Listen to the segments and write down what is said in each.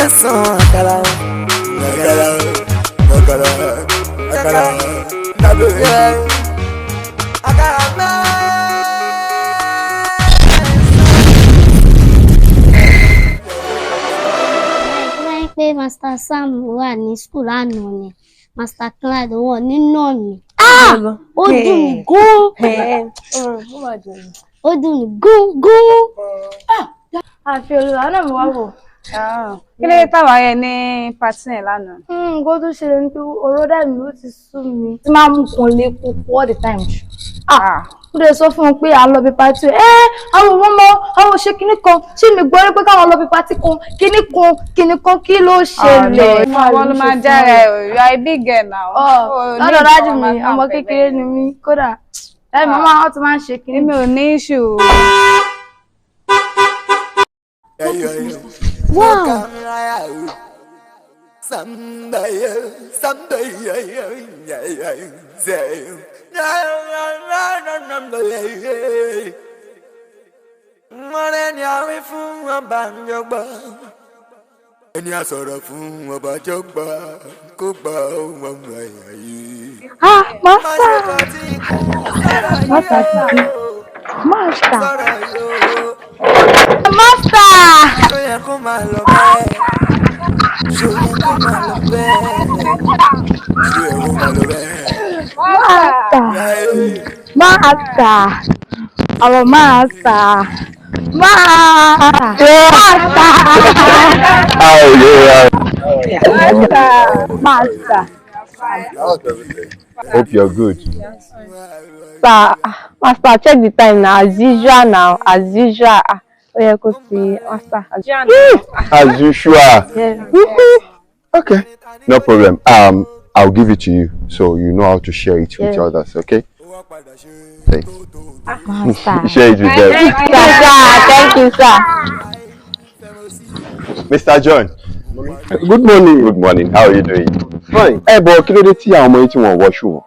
Mẹ́sàn-án àkàrà àkàrà àkàrà àkàrà lábẹ́ àkàrà mẹ́sàn-án. Pé Master Sam wà ní school lánàá ni Master Clyde wọn nínú mi. Ó dùn mí gún. Ó dùn mí gún gún. Àfi olùwà náà mi wá wò. Kí ló dé táwa yẹn ní patí yẹn lánàá? Nǹkan tó ṣẹlẹ̀ ni pé ọ̀rọ̀ dà mí ó ti sú mi. Tí máa mú kan lé kúkú all the time. Mo lè sọ fún un pé à ń lọ bí patí. Àwọn ọmọ àwọn ṣe kinní kan ṣé mi gbọ́ rí pé káwọn lọ bí patí kan kinní kan kinní kan kí ló ṣẹlẹ̀? Wọ́n ló máa jára ẹ̀ o, you are a big girl now. Lọ́dọ̀ dájú mi, ọmọ kékeré ni mí kódà. Màmá wọn ti máa ń ṣe kinní. Èmi ò ní issue. Wow. Ẹni a sọ̀rọ̀ fún ọba jọgbà kó gba ohun ọmọ ẹ̀yà yìí. Master! Master ti dé. Master! Master! Ṣó yẹ kó máa lọ bẹ́ẹ̀? Ṣó yẹ kó máa lọ bẹ́ẹ̀? Ṣó yẹ kó máa lọ bẹ́ẹ̀? Master! Master! Our master! Master! Oh yeah. Master! Hope you're good. Sir, Master, check the time now. As usual now. As usual. Oh yeah, go see Master. As usual. Yeah. Okay. No problem. I'll give it to you so you know how to share it with others. Okay. Thanks. Master. Share it with them. Thank you, sir. Mr. John. Good morning. Good morning. How are you doing? Fine. Ẹ bọ̀ kí ló dé tí àwọn ọmọ yìí tí wọ́n wọṣù wọn?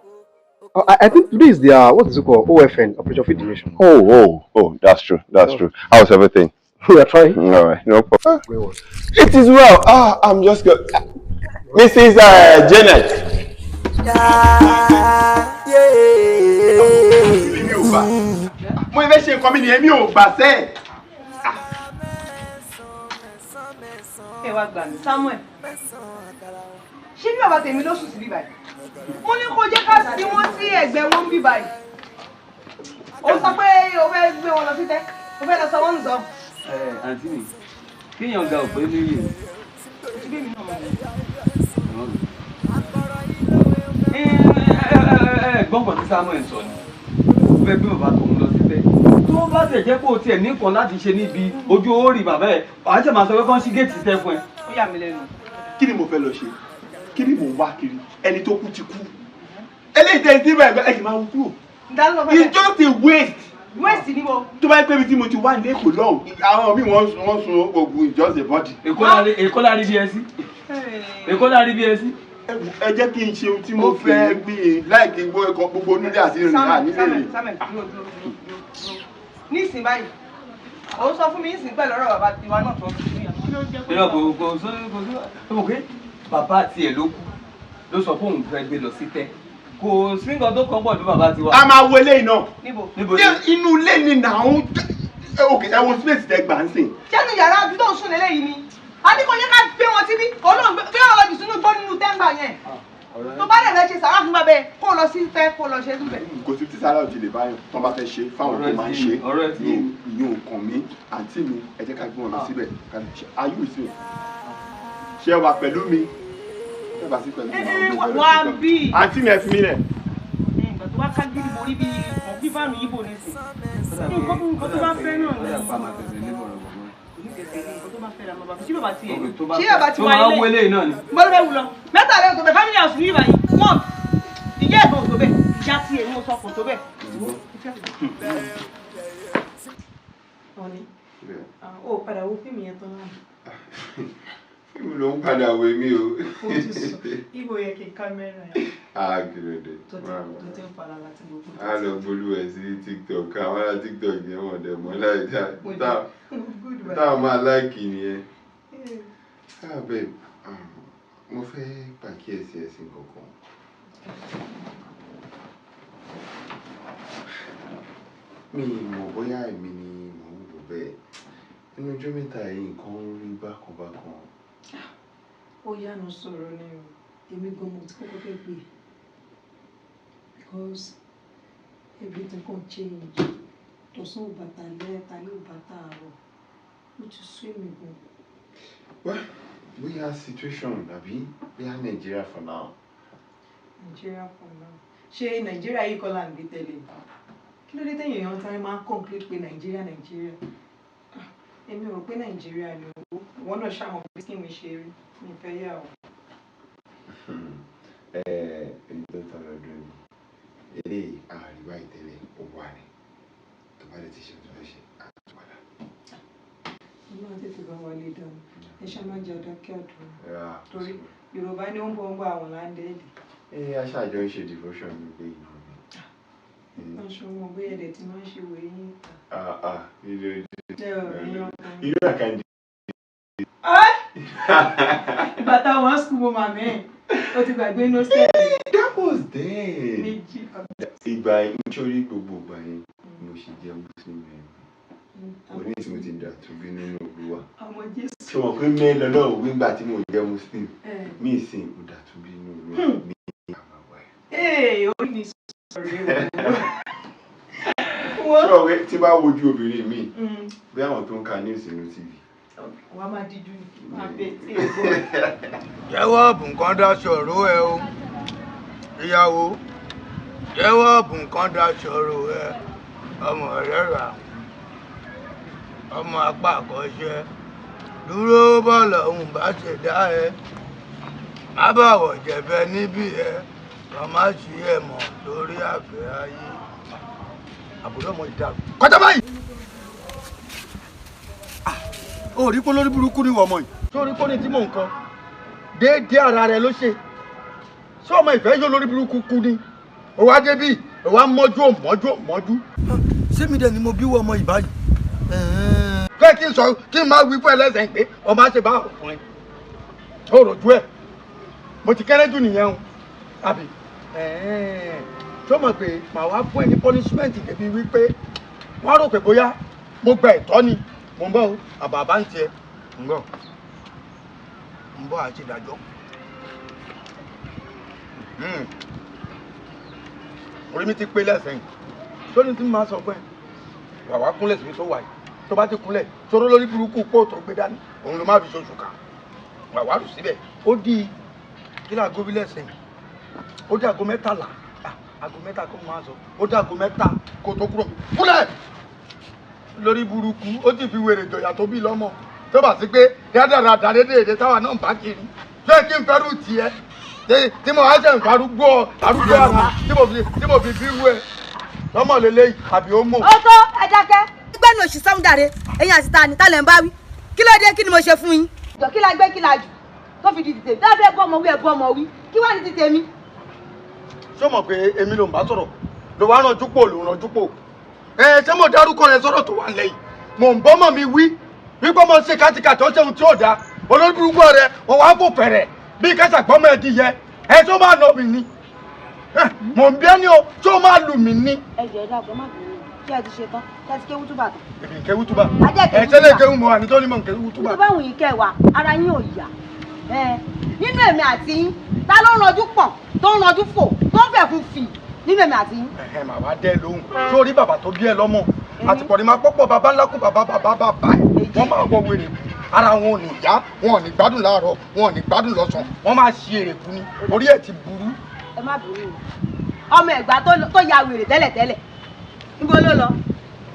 I think today is their, what is it called? OFN, Operation Feed the Nation. Oh, that's true. That's true. How's everything? We are trying. All right, no problem. It is well. I'm just good. Mrs. Janet. Mo fẹ́ ṣe nǹkan mi nìyẹn, mi ò gbà sẹ́ẹ̀. Ẹ wá gbà mí, Samuel. Ṣé bí bàbá tèmi ló sùn sí bíbáyìí? Mo ní kó jẹ́ ká sí wọ́n sí ẹ̀gbẹ́ wọn bíbáyìí. Ó sọ pé o fẹ́ gbé wọn lọ sí tẹ́, o fẹ́ lọ sọ wọ́n nù sọ. Ẹ àǹtí mi, kéèyàn ga òpè níyì o. Ẹ gbọ́n kan tí Samuel sọ ni, ó fẹ́ gbé bàbá tòun lọ sí tẹ́. Tó bá tẹ̀ jẹ́ kó o tiẹ̀ ní nǹkan láti ṣe níbi ojú owó rí bàbá ẹ̀, wàá ṣe máa sọ pé kán ṣí géètì tẹ́ fún ẹ. Ó yà mí lẹ́nu. Kí ni mo fẹ́ lọ ṣe? Kí ni mò ń wá kiri? Ẹni tó kú ti kú. Eléyìí tẹ́ ẹ sí bẹ́ẹ̀ ẹ kì máa wú kúrò. It's just a waste. Waste ni mo. Tó bá yẹ pé ibi tí mo ti wá ní Èkó lọ́hùn, àwọn míì wọ́n sun gbogbo it's just a body. Èkó la rí bí ẹ sí. Èkó la rí bí ẹ sí. Ẹ jẹ́ kí n ṣe ohun tí mo fẹ́ gbé láì kí n gbọ́ ẹ̀kọ́ gbogbo onílé àti ìrìn ànílé rè. Samuel, dúró dúró dúró dúró. Nísìnyí báyìí, òun sọ fún mi nísìnyí pẹ̀lú ọ̀rọ̀ bàbá tiwa náà tó ń sùn. Irọ́ kò kò sọ kò sọ kò pé bàbá tiẹ̀ ló kú ló sọ fóun fẹ́ gbé lọ sí tẹ́. Kò sí nǹkan tó kàn pọ̀ ní bàbá tiwa. A máa wo eléyìí náà. Níbo? Inú ilé ni nàá ok ẹ wo space tẹ gbà ń sìn. Ṣé nu yàrá ibi tó ń sùn lélẹ́yìí ni? A ní kò yẹ ká gbé wọn síbí, olóhùn gbé wọn lọ jù sínú igbó nínú tẹ́ńgbà yẹn. Tó bá dẹ̀ fẹ́ ṣe sàrà fún bàbá ẹ, kó lọ sí fẹ́ kó lọ ṣe síbẹ̀. Kò sí tí sàrà òjì lè báyọ̀ tó bá fẹ́ ṣe fáwọn tó máa ń ṣe. Ìyún nǹkan mi, àǹtí mi, ẹ jẹ́ ká gbé wọn lọ síbẹ̀. Are you with me? Ṣé wà pẹ̀lú mi? Ṣé bá sí pẹ̀lú mi? Àǹtí mi ẹ fi mí lẹ̀. Ìgbà tó wá ká gidi borí bí fífàánù yíbo ní sìn. Nǹkan tó bá fẹ́ náà ni. Ṣé bàbá tiẹ̀? Ṣé bàbá tiwa ilé? Mo ló fẹ́ wù lọ. Mẹ́ta lẹ́yìn tó bẹ̀ family house ní ìbàyí. Wọ́n ìyá ẹ̀gbọ́n tó bẹ̀, ìyá tiẹ̀ ní mo sọ kò tó bẹ̀. Ọ̀ni, ó padà wo fíìmù yẹn tán lánàá. Fíìmù ló ń padà wo èmi o. Ó ti sọ, ibo yẹ kí kámẹ́rà yẹn. Ah, kìlódé. Tó ti ń fara láti gbogbo. A lọ bolú ẹ̀ sí TikTok, àwọn ará TikTok yẹn wọ̀n dẹ̀ mọ́ láì dá. Táwọn máa láìkì nìyẹn. Ah, babe, mo fẹ́ pàkíyèsí ẹ sí nǹkan kan. Mi mọ̀ bóyá èmi ni mò ń wò bẹ́ẹ̀. Nínú ọjọ́ mẹ́ta yìí nǹkan ń rí bákan bákan. Ó yánu sọ̀rọ̀ ni o, èmi gan mo ti kọ́kọ́ fẹ́ gbé because everything kan change. Tọ̀sán ò bàtà lẹ́, talẹ́ ò bàtà àárọ̀. Ó ti sú èmi gan. Well, bóyá situation àbí bóyá Nigeria for now. Nigeria for now. Ṣé Nàìjíríà yìí kọ́ là ń gbé tẹ́lẹ̀? Kí ló dé téèyàn èèyàn sáré máa ń conclude pé Nàìjíríà Nàìjíríà? Ah, èmi ò rò pé Nàìjíríà ni o. Ìwọ náà ṣàmọ̀ bí skin mi ṣe rí. Mi fẹ́ yà o. Èyí tó tọ́ lọ́dún ni eléyìí àríwá ìtẹ́lẹ̀ ó wà ní tó bá lè ti ṣe tó fẹ́ ṣe àtúpadà. Ọlọ́run tètè bá wa lè dànù. Ẹ ṣá má jẹ́ adákẹ́ àdúrà. Torí Yorùbá ní ó ń bọ̀ ń bọ̀ àwọn láńdẹ́ẹ̀lì. Ẹ aṣáájọ ń ṣe devotion mi gbé iná mi. Aṣọ wọn bóyá ẹ̀dẹ̀ tí máa ń ṣe wèé yín. Ah ah, ilé ojú. Ẹ ò ní ọkàn. You know I can do. Bàtà wọn school mo màmí ẹ̀. O ti gbàgbé inú sẹ́ẹ̀lì. That was then. Méjì. Ìgbà yẹn, nítorí gbogbo ìgbà yẹn, mo ṣì jẹ́ Muslim yẹn. Mo ní tí mo ti dà tó bí nínú Olúwa. Ọmọ Jésù. Ṣé o mọ̀ pé mẹ́rin lọ́lọ́run wí ńgbà tí mo jẹ́ Muslim? Mi ìsìn mo dà tó bí nínú Olúwa. Mi àmà wẹ̀. Ee, orí mi sọ̀rọ̀ o. Ṣé o pé tí bá wojú obìnrin mi, bí àwọn tó ń ka news nínú TV. Wà á máa díjú ni, máa bẹ tí ẹ gbọ́. Jẹ́wọ́ ọ̀bùn kan daṣọ ró ẹ o, ìyàwó. Jẹ́wọ́ ọ̀bùn kan daṣọ ró ẹ, ọmọ rẹ rà, ọmọ apá àkọ́ṣẹ́. Dúró bọ́ọ̀lù ọ̀hún bá ṣe dá ẹ, má bàwọ̀ jẹ̀bẹ níbí ẹ, kàn má ṣí ẹ mọ̀ lórí àfẹ́ ayé. Àbúrò ọmọ ìdàrú. Kọjá báyìí! Ó rí pé lórí burúkú ni ọmọ yìí. Sórí kó ní tí mò ń kọ déédéé ara rẹ ló ṣe. Ṣé ọmọ ìfẹ́ yóò lórí burúkú kú ni? Ó wá débí, ó wá mọ́jú ò mọ́jú ò mọ́jú. Ṣé mi dẹ̀ ni mo bí wọ ọmọ yìí báyìí? Kẹ́ kí n sọ kí n máa wí fún ẹlẹ́sẹ̀ pé ọmọ á ṣe bá ọkùnrin. Ó rojú ẹ̀. Mo ti kéré jù nìyẹn o. Àbí? Ṣé o mọ̀ pé màá wá fún ẹ ní punishment débi wípé wọ́n rò pé bóyá mo gba ẹ̀tọ́ ni. Mo ń bọ̀ o, àbàbá ń tiẹ̀. Ń bọ̀. Ń bọ̀ àti ìdájọ́. Orí mi ti pé lẹ́sẹ̀ yìí. Sórí tí mo máa sọ fún ẹ. Wà wá kúnlẹ̀ síbi tó wà yìí. Tó bá ti kúnlẹ̀, sọ̀rọ̀ lórí burúkú pò tó gbé dání. Òun ló má fi ṣoṣù kà. Wà wá rù síbẹ̀. Ó di kí ni aago bí lẹ́sẹ̀ yìí? Ó di aago 13. Aago 3 kó máa sọ. Ó di aago 3 kó tó kúrò. Kúnlẹ̀! Lórí burúkú ó ti fi wèrè jọ̀yà tó bí lọ́mọ tó bá sí pé dáadáa déédéé táwa náà ń bá kiri ṣé kí n fẹ́rù tiẹ̀ tí mo á ṣe ń farúgbó arúgbó ara tí mo fi bírú ẹ lọ́mọ lélẹ́yìí àbí ó mọ̀. Ó tó ẹ dákẹ́. Gbẹ́nu òṣì sọ́mùdàre ẹ̀yin àti ta ni ta lẹ̀ ń bá wí kí ló dé kí ni mo ṣe fún yín. Jọ kí la gbé kí la jù tó fi di tètè dábẹ́ bọ́ ọmọ wí ẹ̀ bọ́ ọmọ wí kí wá ní ti tèmi. Ṣé o mọ̀ pé èmi ló ń bá sọ̀rọ̀ ló wá rànjú pò ló rànjú pò? Ẹ ṣé mo dárúkọ rẹ sọ̀rọ̀ tó wà lẹ́yìn mò ń bọ́mọ̀ mi wí wípé mo ṣe kátìkàtì ó ṣeun tí ò dáa olórí burúkú rẹ wọn wá fò fẹ̀rẹ̀ bí kẹsà gbọ́mọ ẹ di yẹ ẹ tó máa nà mí ni mò ń bí ẹni o tó máa lù mí ni. Ẹ jọ̀ọ́ ẹ dákun má bínú kí ẹ ti ṣe tán kí ẹ ti kéwú túbà tán. Èmi kéwú túbà ẹ tẹ́lẹ̀ kéwú mọ́ àní tó ní mọ̀ kéwú túbà. Tó bá wù yín kẹwàá ara yín ò yá nínú èmi àti yín ta ló ń ranjú pọ̀n tó ń ranjú fò tó ń fẹ̀kún fì nínú èmi àti yín. Ẹ̀hẹ̀ màá wá dẹ́ lóhùn sórí bàbá tó bí ẹ lọ́mọ àti pọ̀rí máa pọ́pọ̀ bàbá ńlá kún bàbá bàbá bàbá ẹ̀ wọ́n máa wọ wèrè ara wọn ò ní yá wọn ò ní gbádùn láàárọ̀ wọn ò ní gbádùn lọ́sàn wọ́n máa ṣe èrè kú ni orí ẹ̀ ti burú. Ẹ má bínú o ọmọ Ẹ̀gbá tó ya wèrè tẹ́lẹ̀tẹ́lẹ̀ níbo ló lọ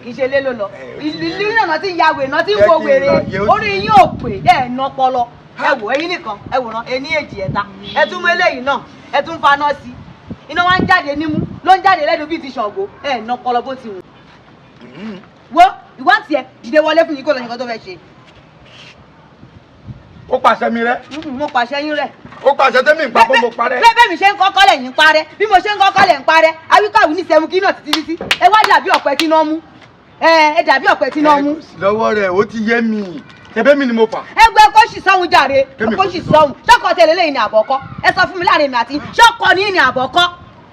kì í ṣe ilé ló lọ ìlú náà ti ń ya wèrè náà ti ń wo wèrè orí yín ò pè ẹ̀ ná pọlọ ẹ wò ẹ̀yin nìkan ẹ wòran ẹ ní èjì ẹ̀ta ẹ tún mú eléyìí náà ẹ tún faná sí i iná wa ń jáde nímú ló ń jáde lẹ́nu bíi ti Ṣàngó ẹ ná pọlọ bó ti wù. Wo ìwà tiẹ̀ dìde wọlé fún yín kó lọ nǹkan tó fẹ́ ṣe. Ó pàṣẹ mi rẹ. Mo pàṣẹ yín rẹ. Ó pàṣẹ tẹ́mi ìgbà pé mo parẹ́. Bẹ́ẹ̀ mi ṣe ń kọ́kọ́ lẹ̀ yín parẹ́ bí mo ṣe ń kọ́kọ́ lẹ̀ ń parẹ́ awíkàwí ní sẹ́mu kí náà títí títí ẹ wá dàbí ọ̀pẹ tí náà mú ẹ dàbí ọ̀pẹ tí náà mú. Lọ́wọ́ rẹ̀ ó ti yé mi Ṣebí mi ni mo fà. Ẹgbẹ́ kó sì sọ́hun jàre, kó sì sọ́hun. Ṣọ́kọ tẹ̀lé lẹ́yìn ní àbọ̀kọ́. Ẹ sọ fún mi láàrin èmi àti ṣọ́kọ ní ní àbọ̀kọ́.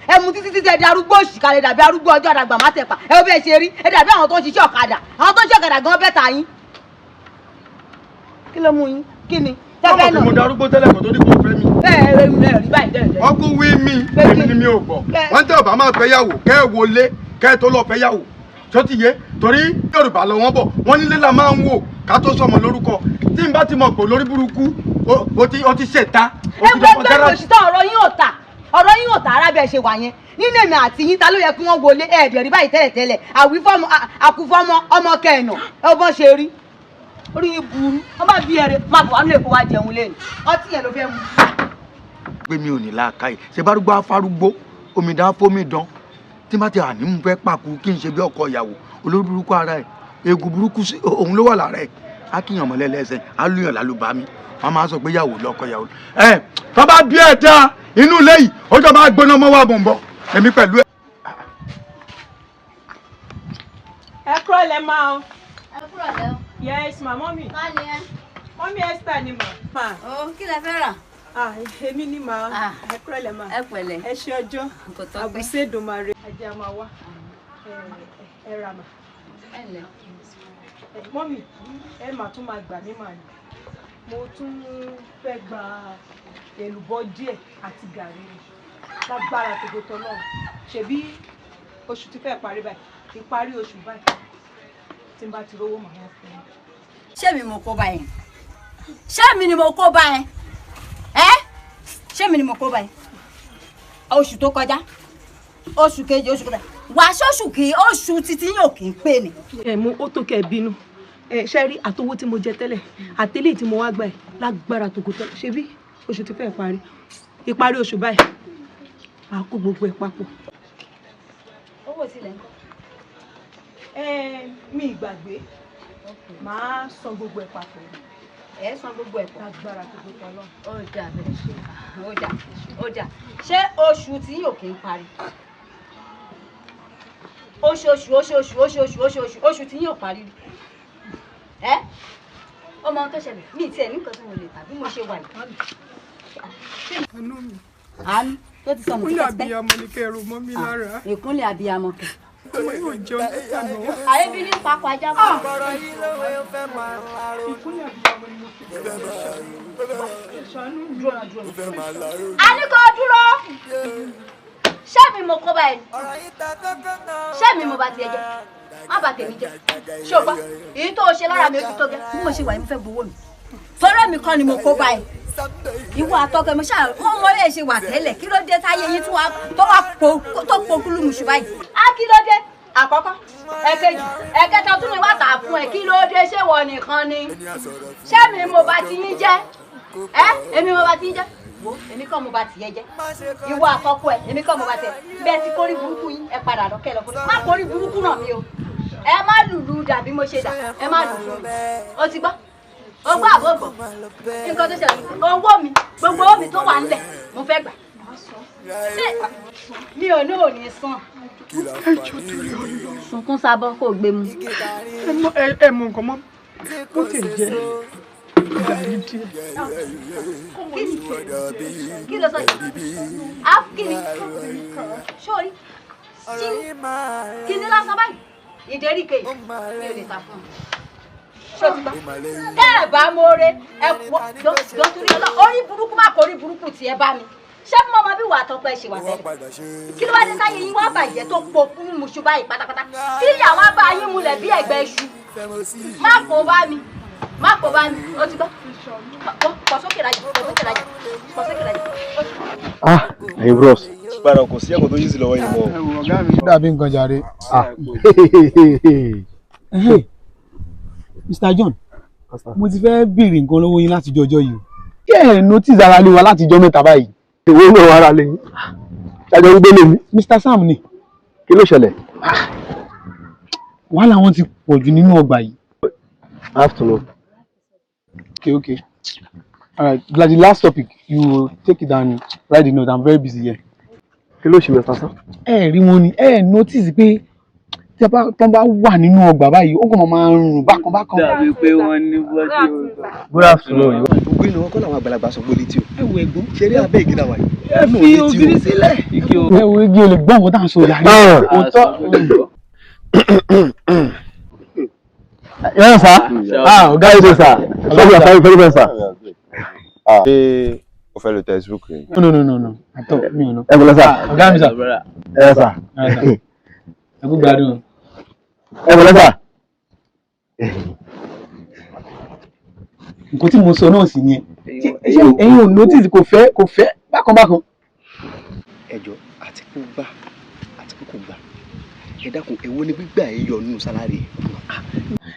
Ẹ mu títí títí ẹ di arúgbó òṣì kalẹ̀ dàbí arúgbó ọjọ́ àdàgbà má tẹ̀pà. Ẹ wo bí ẹ ṣe rí, ẹ dàbí àwọn tó ń ṣiṣẹ́ ọ̀kadà. Àwọn tó ń ṣiṣẹ́ ọ̀kadà gan bẹ́tà yín. Kí ló mú yín? Kí ni? Tẹ́fẹ́ náà. Mo darúgbó tẹ́lẹ̀ kó tó ní kó fẹ́ mi. Bẹ́ẹ̀ ẹ rí báyìí tẹ́lẹ̀. Ọkùn wí mi, èmi ni mi ò gbọ́. Wọ́n tẹ́ ọ̀bá máa fẹ́ yàwó, kẹ́ ẹ wọlé, kẹ́ ẹ tó lọ fẹ́ yàwó. Tó ti yé, torí Yorùbá lọ wọ́n bọ̀, wọ́n nílé la máa ń wò ká tó sọmọ lórúkọ. Tí n bá ti mọ̀ pé lórí burúkú, o ti ṣèta. Ẹgbẹ́ gbẹ́rù òṣìṣẹ́ ọ̀rọ̀ yín ò tà, ọ̀rọ̀ yín ò tà rárá bí ẹ ṣe wà yẹn. Nínú èmi àti yín, ta ló yẹ kí wọ́n wọlé ẹ̀ẹ́dẹ̀ rí báyìí tẹ́lẹ̀tẹ́lẹ̀. Àwífọ́mọ, àkúfọ́mọ, ọmọ kẹ̀nà, ẹ bọ́n ṣe rí. Orí yín burú, wọ́n bá bí ẹrẹ, máa bọ̀ wá nílé kó wá jẹun lẹ́nu. Ọtí yẹn ló fẹ́ mu. Pé mi ò ní làákàyè, ṣe bá rúgbó afárúgbó, omidan fómidan. Tí n bá ti àní mo fẹ́ pàkú kí n ṣe bí ọkọ ìyàwó, olórí burúkú ara ẹ̀, eegun burúkú òun ló wà lára ẹ̀. Á kíyàn mọ́lẹ̀ lẹ́sẹ̀, á lùyàn lálùbá mi. Wọ́n máa sọ pé ìyàwó lọ́kọ ìyàwó. Ẹ tó bá bí ẹ̀ dá inú ilé yìí, ó jọ máa gbóná mọ́ wà mọ̀ ń bọ̀, èmi pẹ̀lú ẹ̀. Ẹ kúrò lẹ́ máa o. Ẹ kúrò lẹ́ o. Yes, ma, mọ́mì. Ta ni ẹ? Mọ́mì Esther ni mà. Ó kí lẹ fẹ́ rà? Ah, èmi ni mà. Ẹ kúrò lẹ́ mà. Ẹ pẹ̀lẹ́. Ẹ ṣe ọjọ́. Kò tọ́ pẹ́. Àbùsẹ̀ Èdùmàrè. Ẹ jẹ́ a máa wá. Ẹ rà mà. Ẹ ǹlẹ́. Mọ́mì, ẹ mà tún máa gbà mí mà ni. Mo tún fẹ́ gba èlùbọ́ díẹ̀ àti gàrí ni. Lágbára tòkòtò náà. Ṣèbí oṣù tí fẹ́ parí báyìí. Ìparí oṣù báyìí. Tí n bá ti rówó màá wá fún yín. Ṣé mi mo kó bá yẹn? Ṣé mi ni mo kó bá yẹn? Ẹ́ ṣé mi ni mo kó bá yẹn? Oṣù tó kọjá, oṣù kejì, oṣù kẹta, wà ṣóṣù kì í oṣù títí yóò kì í pè ní. Ẹ mú ó tó kẹ́ ẹ bínú. Ẹ ṣe rí àtowó tí mo jẹ tẹ́lẹ̀ àtẹlẹ́ tí mo wá gbà ẹ̀ lágbára tòkòtò ṣe bí oṣù tí fẹ́ẹ̀ parí. Ìparí oṣù báyìí, màá kó gbogbo ẹ̀ papọ̀. Owó tilẹ̀ ń kọ́. Mi ìgbàgbé máa san gbogbo ẹ̀ papọ̀. Ẹ san gbogbo ẹ̀ pọ̀. Lágbára gbogbo Ọlọ́run. Ó dà bẹ́ẹ̀, ó dà, ó dà. Ṣé oṣù tí yóò kí ń parí? Oṣooṣù, oṣooṣù, oṣooṣù, oṣooṣù, oṣù tí yóò parí. Ẹ ọmọ ohun tó ṣẹlẹ̀, mi ì tiẹ̀ ní nǹkan tí mo lè tà bí mo ṣe wà yìí. Àánú mi. Àánú tó ti sọnù Ìkúnlẹ̀ tipẹ́tipẹ́. abiyamọ ni kẹ́ ẹ rò mọ́ mi lára. Ìkúnlẹ̀ abiyamọ kẹ̀. Ọmọ yóò jẹun nígbà náà. Àyébí ní papọ̀ ajá fún mi. Ìkúnlẹ̀ abiyamọ ni mo fi ṣàánú mi. A ní kó dúró. Ṣé mi mo kó bá ẹ ni? Ṣé mi mo bá tiẹ̀ jẹ́? Má bà tèmi jẹ́. Ṣé o gbọ́? Èyí tó o ṣe lára mi ó ti tó gẹ́. Bí mo ṣe wà yìí, mo fẹ́ gbowó mi. Tọ́rẹ́ mi kọ́ ni mo kó bá ẹ. Ìwọ àtọkọ mi ṣáà wọ́n mọ bí ẹ ṣe wà tẹ́lẹ̀. Kí ló dé táyé yín tó wá tó pokúlù mùsùn báyìí? Á kí ló dé? Àkọ́kọ́, ẹ̀kejì, ẹ̀kẹta tún ni wá tà fún ẹ. Kí ló dé? Ṣé wọ nìkan ni? Ṣé mi mo bá ti yín jẹ́? Ẹ́ èmi mo bá ti yín jẹ́? Wo èmi kọ́ mo bá tiẹ̀ jẹ́. Ìwọ àtọkọ ẹ, èmi kọ́ mo bá tiẹ̀. Bẹ́ẹ̀ ti kórí burúkú yín, ẹ padà lọ kẹ́ lọ kórí. Má kórí burúkú ràn mí o. Ẹ má lùlù dàbí mo ṣe dà. Ẹ má lùlù. O ti gbọ́? O gbọ́ àbọ̀ gbọ́? Nǹkan tó ṣẹlẹ̀, owó mi, gbogbo owó mi tó wà nílẹ̀, mo fẹ́ gbà. Ṣé mi ò ní òní san? Sunkún sábọ́ kò gbé mu. Ẹ mọ nǹkan mọ́, bó ti jẹ́ gàrí díẹ̀. Kí ló sọ yìí? Á kí ni? Sórí, kí ni lásán báyìí? Ìdérí kejì, mi ò lè ta fún un. Ṣé o ti gbọ́? Tẹ́ ẹ̀ bá mọ́re, ẹ wọ́ jọ torí ọlọ́, orí burúkú má kọ orí burúkú tí ẹ bá mi. Ṣé mo mọ bí wàá tọpẹ ṣe wà tẹ́lẹ̀? Kí ló wá dé táyé yín wá bàjẹ́ tó po fún muṣu báyìí pátápátá? Tí ìyàwó bá yín mulẹ̀ bí ẹ̀gbẹ́ iṣu. Má kó bá mi, má kó bá mi, o ti gbọ́? Pọ̀ sókè rájà, pọ̀ sókè rájà, pọ̀ sókè rájà. Ah, ẹ̀yin bros. Padà kò sí ẹ̀kọ́ tó yí sí lọ́wọ́ yìí mọ́. Dàbí nǹkan jàre. Mr. John, mo ti fẹ́ béèrè nǹkan lọ́wọ́ yín láti jọjọ́ yìí o. Kí ẹ̀ notice ara lé wa láti jọ mẹ́ta báyìí. Ìwé náà wà ara lé yín. Ṣáájú ń gbé lé mi. Mr. Sam ni. Kí ló ṣẹlẹ̀? Wàhálà wọn ti pọ̀ jù nínú ọgbà yìí. I have to know. Okay. All right, like the last topic, you will take it and write the note. I'm very busy here. Kí ló ṣe Mr. Sam? Ẹ rí wọn ni, ẹ notice pé Tí a bá tán bá wà nínú ọgbà báyìí, ó kàn máa ń rùn bákan bákan. Dàbí pé wọ́n ní bọ́sí ọgbà. Good afternoon. Gbogbo inú wọn kọ́ làwọn àgbàlagbà sọ pé létí o. Ẹ wo ẹ̀gbọ́n. Ṣé rí abẹ́ ìgínà wa yìí? Ẹ fi ògiri sílẹ̀. Ẹ wo igi olè gbọ́n nǹkan tá à ń sọ yàrá. Òótọ́. Yes, sir. Ah, ọ̀gá ìdè, sir. Sorry, sir. Very well, sir. Ṣé o fẹ́ lo textbook yìí? No, no, no, no. Àtọ̀ mi ò lọ. Ẹ bọ̀lá, sir. Ọ̀gá mi, sir. Yes, sir. Ẹ kú gbádùn. Ẹ bọ̀lá, sir. Nǹkan tí mo sọ náà sì ni ẹ. Ṣé ẹ̀yin ò notice kò fẹ́ kò fẹ́ bákan bákan? Ẹ jọ̀ọ́, àti kó gbà àti kó kò gbà. Ẹ dákun, èwo ni gbígbà ẹ yọ nínú salary ẹ?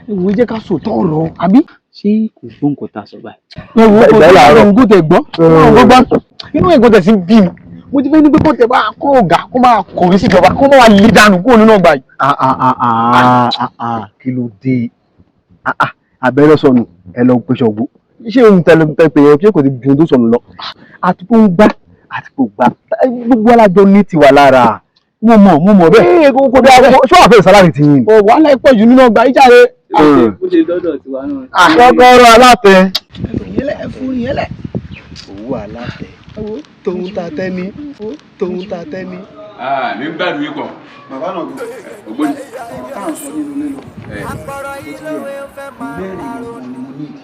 Ẹ wo, jẹ́ ká sòótọ́ ọ̀rọ̀ àbí? Ṣé kò gbọ́ nǹkan tá a sọ báyìí? Ẹ wo, kò tẹ̀ gbọ́, kò tẹ̀ gbọ́. Inú ẹ̀gbọ́n tẹ̀ sí bí mi. Mo ti fẹ́ ní pé kó tẹ̀ bá kó ọ̀gá kó máa kọ̀wé síjọba kó máa lè dànù kúrò nínú ọgbà yìí. Kí ló dé? Abẹ́rẹ́ sọnù, ẹ lọ pèsè ọ̀gbó. Ṣé ohun tẹ̀lé pé ẹ ṣé kò ti ju ohun tó sọnù lọ? Àti pé ó ń gbá àti pé ó gbá. Gbogbo alájọ ní tiwa lára. Mo mọ̀ bẹ́ẹ̀. Ee, kò dé àwọn ṣé wàá fẹ́ salary ti yín? Ò wàhálà ẹ̀ pọ̀ jù nínú ọgbà yìí jáde. Ó ṣe dọ́dọ̀ tiwa náà. Kọ́kọ́rọ́ alátẹ. Ẹ fún yẹn lẹ̀. Owó alátẹ. Tóun ta tẹ́ni. Tóun ta tẹ́ni. Mi ń gbádùn yín pọ̀. Bàbá náà gbọ́. Ògbóni. Ọ̀rọ̀ tá à ń sọ nínú ilé lọ. Ó ti yẹ mẹ́rin nìkan ni mo ní ìdí.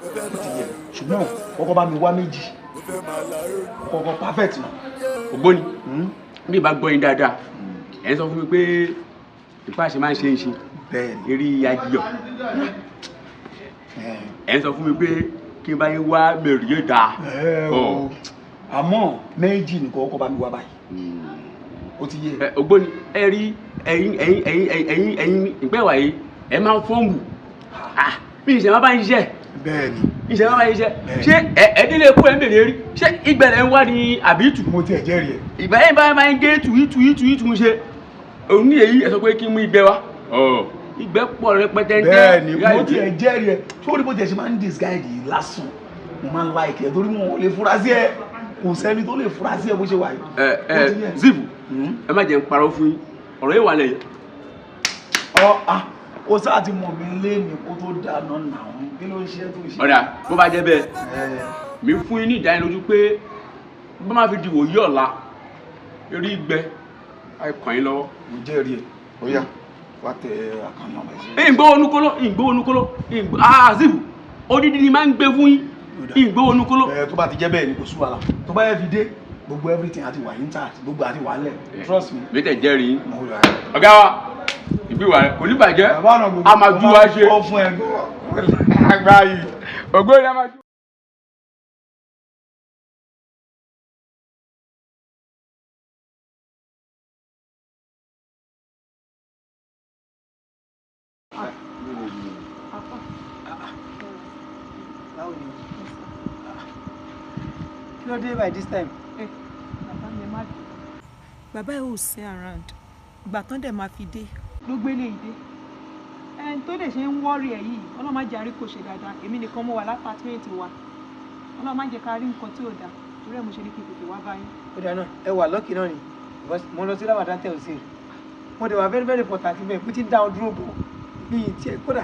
Ó ti yẹ, ṣùgbọ́n kọ́kọ́ bá mi wá méjì. Kọ́kọ́ perfect náà. Ògbóni, bí ìbá gbọ́ yín dáadáa, ẹ̀ ń sọ fún mi pé ìpá ṣe máa ń ṣe é ṣe. Eré ajiyọ̀. Ẹ̀ ń sọ fún mi pé kí n bá yín wá mẹ́rin yóò dáa. Àmọ́ méjì nìkan kọ́kọ́ bá mi wá báyìí. Ó ti yé. Ògbóni, ẹ rí ẹ̀yin ẹ̀yin ẹ̀yin ẹ̀yin ẹ̀yin ìpẹ́ wàyí, ẹ máa ń fọ́ǹbù. Bí ìṣẹ̀ máa bá ń ṣiṣẹ́. Bẹ́ẹ̀ni. Ìṣẹ̀ máa bá ń ṣiṣẹ́. Ṣé ẹ̀ẹ́dínlẹ̀ kú ẹ̀ ń bèrè rí? Ṣé ìgbẹ̀lẹ̀ ń wá ní àbí ìtù? Mo tiẹ̀ jẹ́rìí ẹ̀. Ìgbà yẹn bá máa ń gé tù ìtù ìtù ìtù ń ṣe. Òun ní èyí ẹ sọ pé kí n mú ìgbẹ́ wá. Ìgbẹ́ pọ̀ rẹpẹtẹ ń tẹ́. Bẹ́ẹ̀ni, mo tiẹ̀ jẹ́rìí ẹ̀. Sórí bó tiẹ̀ ṣe máa ń disguise yìí lásán. Mo máa ń like ẹ̀ torí mo lè fura sí ẹ. Kò sẹ́ni tó lè fura sí ẹ bó ṣe wà yìí. Ẹ Zifu, ẹ má jẹ́ ń parọ́ fún yín. Ọ̀rọ̀ yìí wà lẹ́yìn. Ọ ah, ó sáà ti mọ̀ mí lé mi kó tó dáná nà án. Kí ló ń ṣe tó ṣe? Ọ̀dà, bó bá jẹ́ bẹ́ẹ̀, mi fún yín ní ìdánilójú pé bó má fi dìwò yí ọ̀la, eré ìgbẹ́, àìkàn yín lọ́wọ́. Mo jẹ́rìí ẹ̀. Ó yá, wá tẹ àkànnà ọmọ ẹ̀ sí. Ìgbówó onúkóló, ìgbówó onúkóló, ah Zifu, odidi ni máa ń gbé fún yín. Ìgbówó onúkóló. Ẹ tó bá ti jẹ́ bẹ́ẹ̀ ni kò sú wàhálà. Tó bá yẹ fi dé, gbogbo everything àti wà intact, gbogbo àti wà lẹ̀. Trust me. Mi tẹ̀ jẹ́rìí. Ọ̀gá wa, ìbí wa kò ní bàjẹ́, a máa ju wa ṣe. Ó fún ẹ gbọ́. Àgbáyé, ògbóni a máa ju. Báwo ni? Kí ló dé by this time? Bàbá mi, ẹ má bínú. Bàbá ẹ ò sí around. Ìgbà tán dẹ̀ máa fi dé ló gbélé ìdé. Ẹni tó dẹ̀ ṣe ń wọ́ọ̀rì ẹ̀ yìí, Ọlọ́run má jẹ́ àrí kò ṣe dáadáa. Èmi nìkan mo wà lápátímẹ́ǹtì wa. Ọlọ́run má jẹ́ ká rí nǹkan tí ò dáa. Torí ẹ̀ mo ṣe ní kí n tètè wá báyìí. Ó dáná, ẹ wà lọ́kì náà ni. Because mo lọ sí Ramadan tẹ̀ ò sí. Mo dẹ̀ wà very very important bẹ́ẹ̀, bó ti ń dá wọn dúró gan. Bí i tiẹ̀ kódà,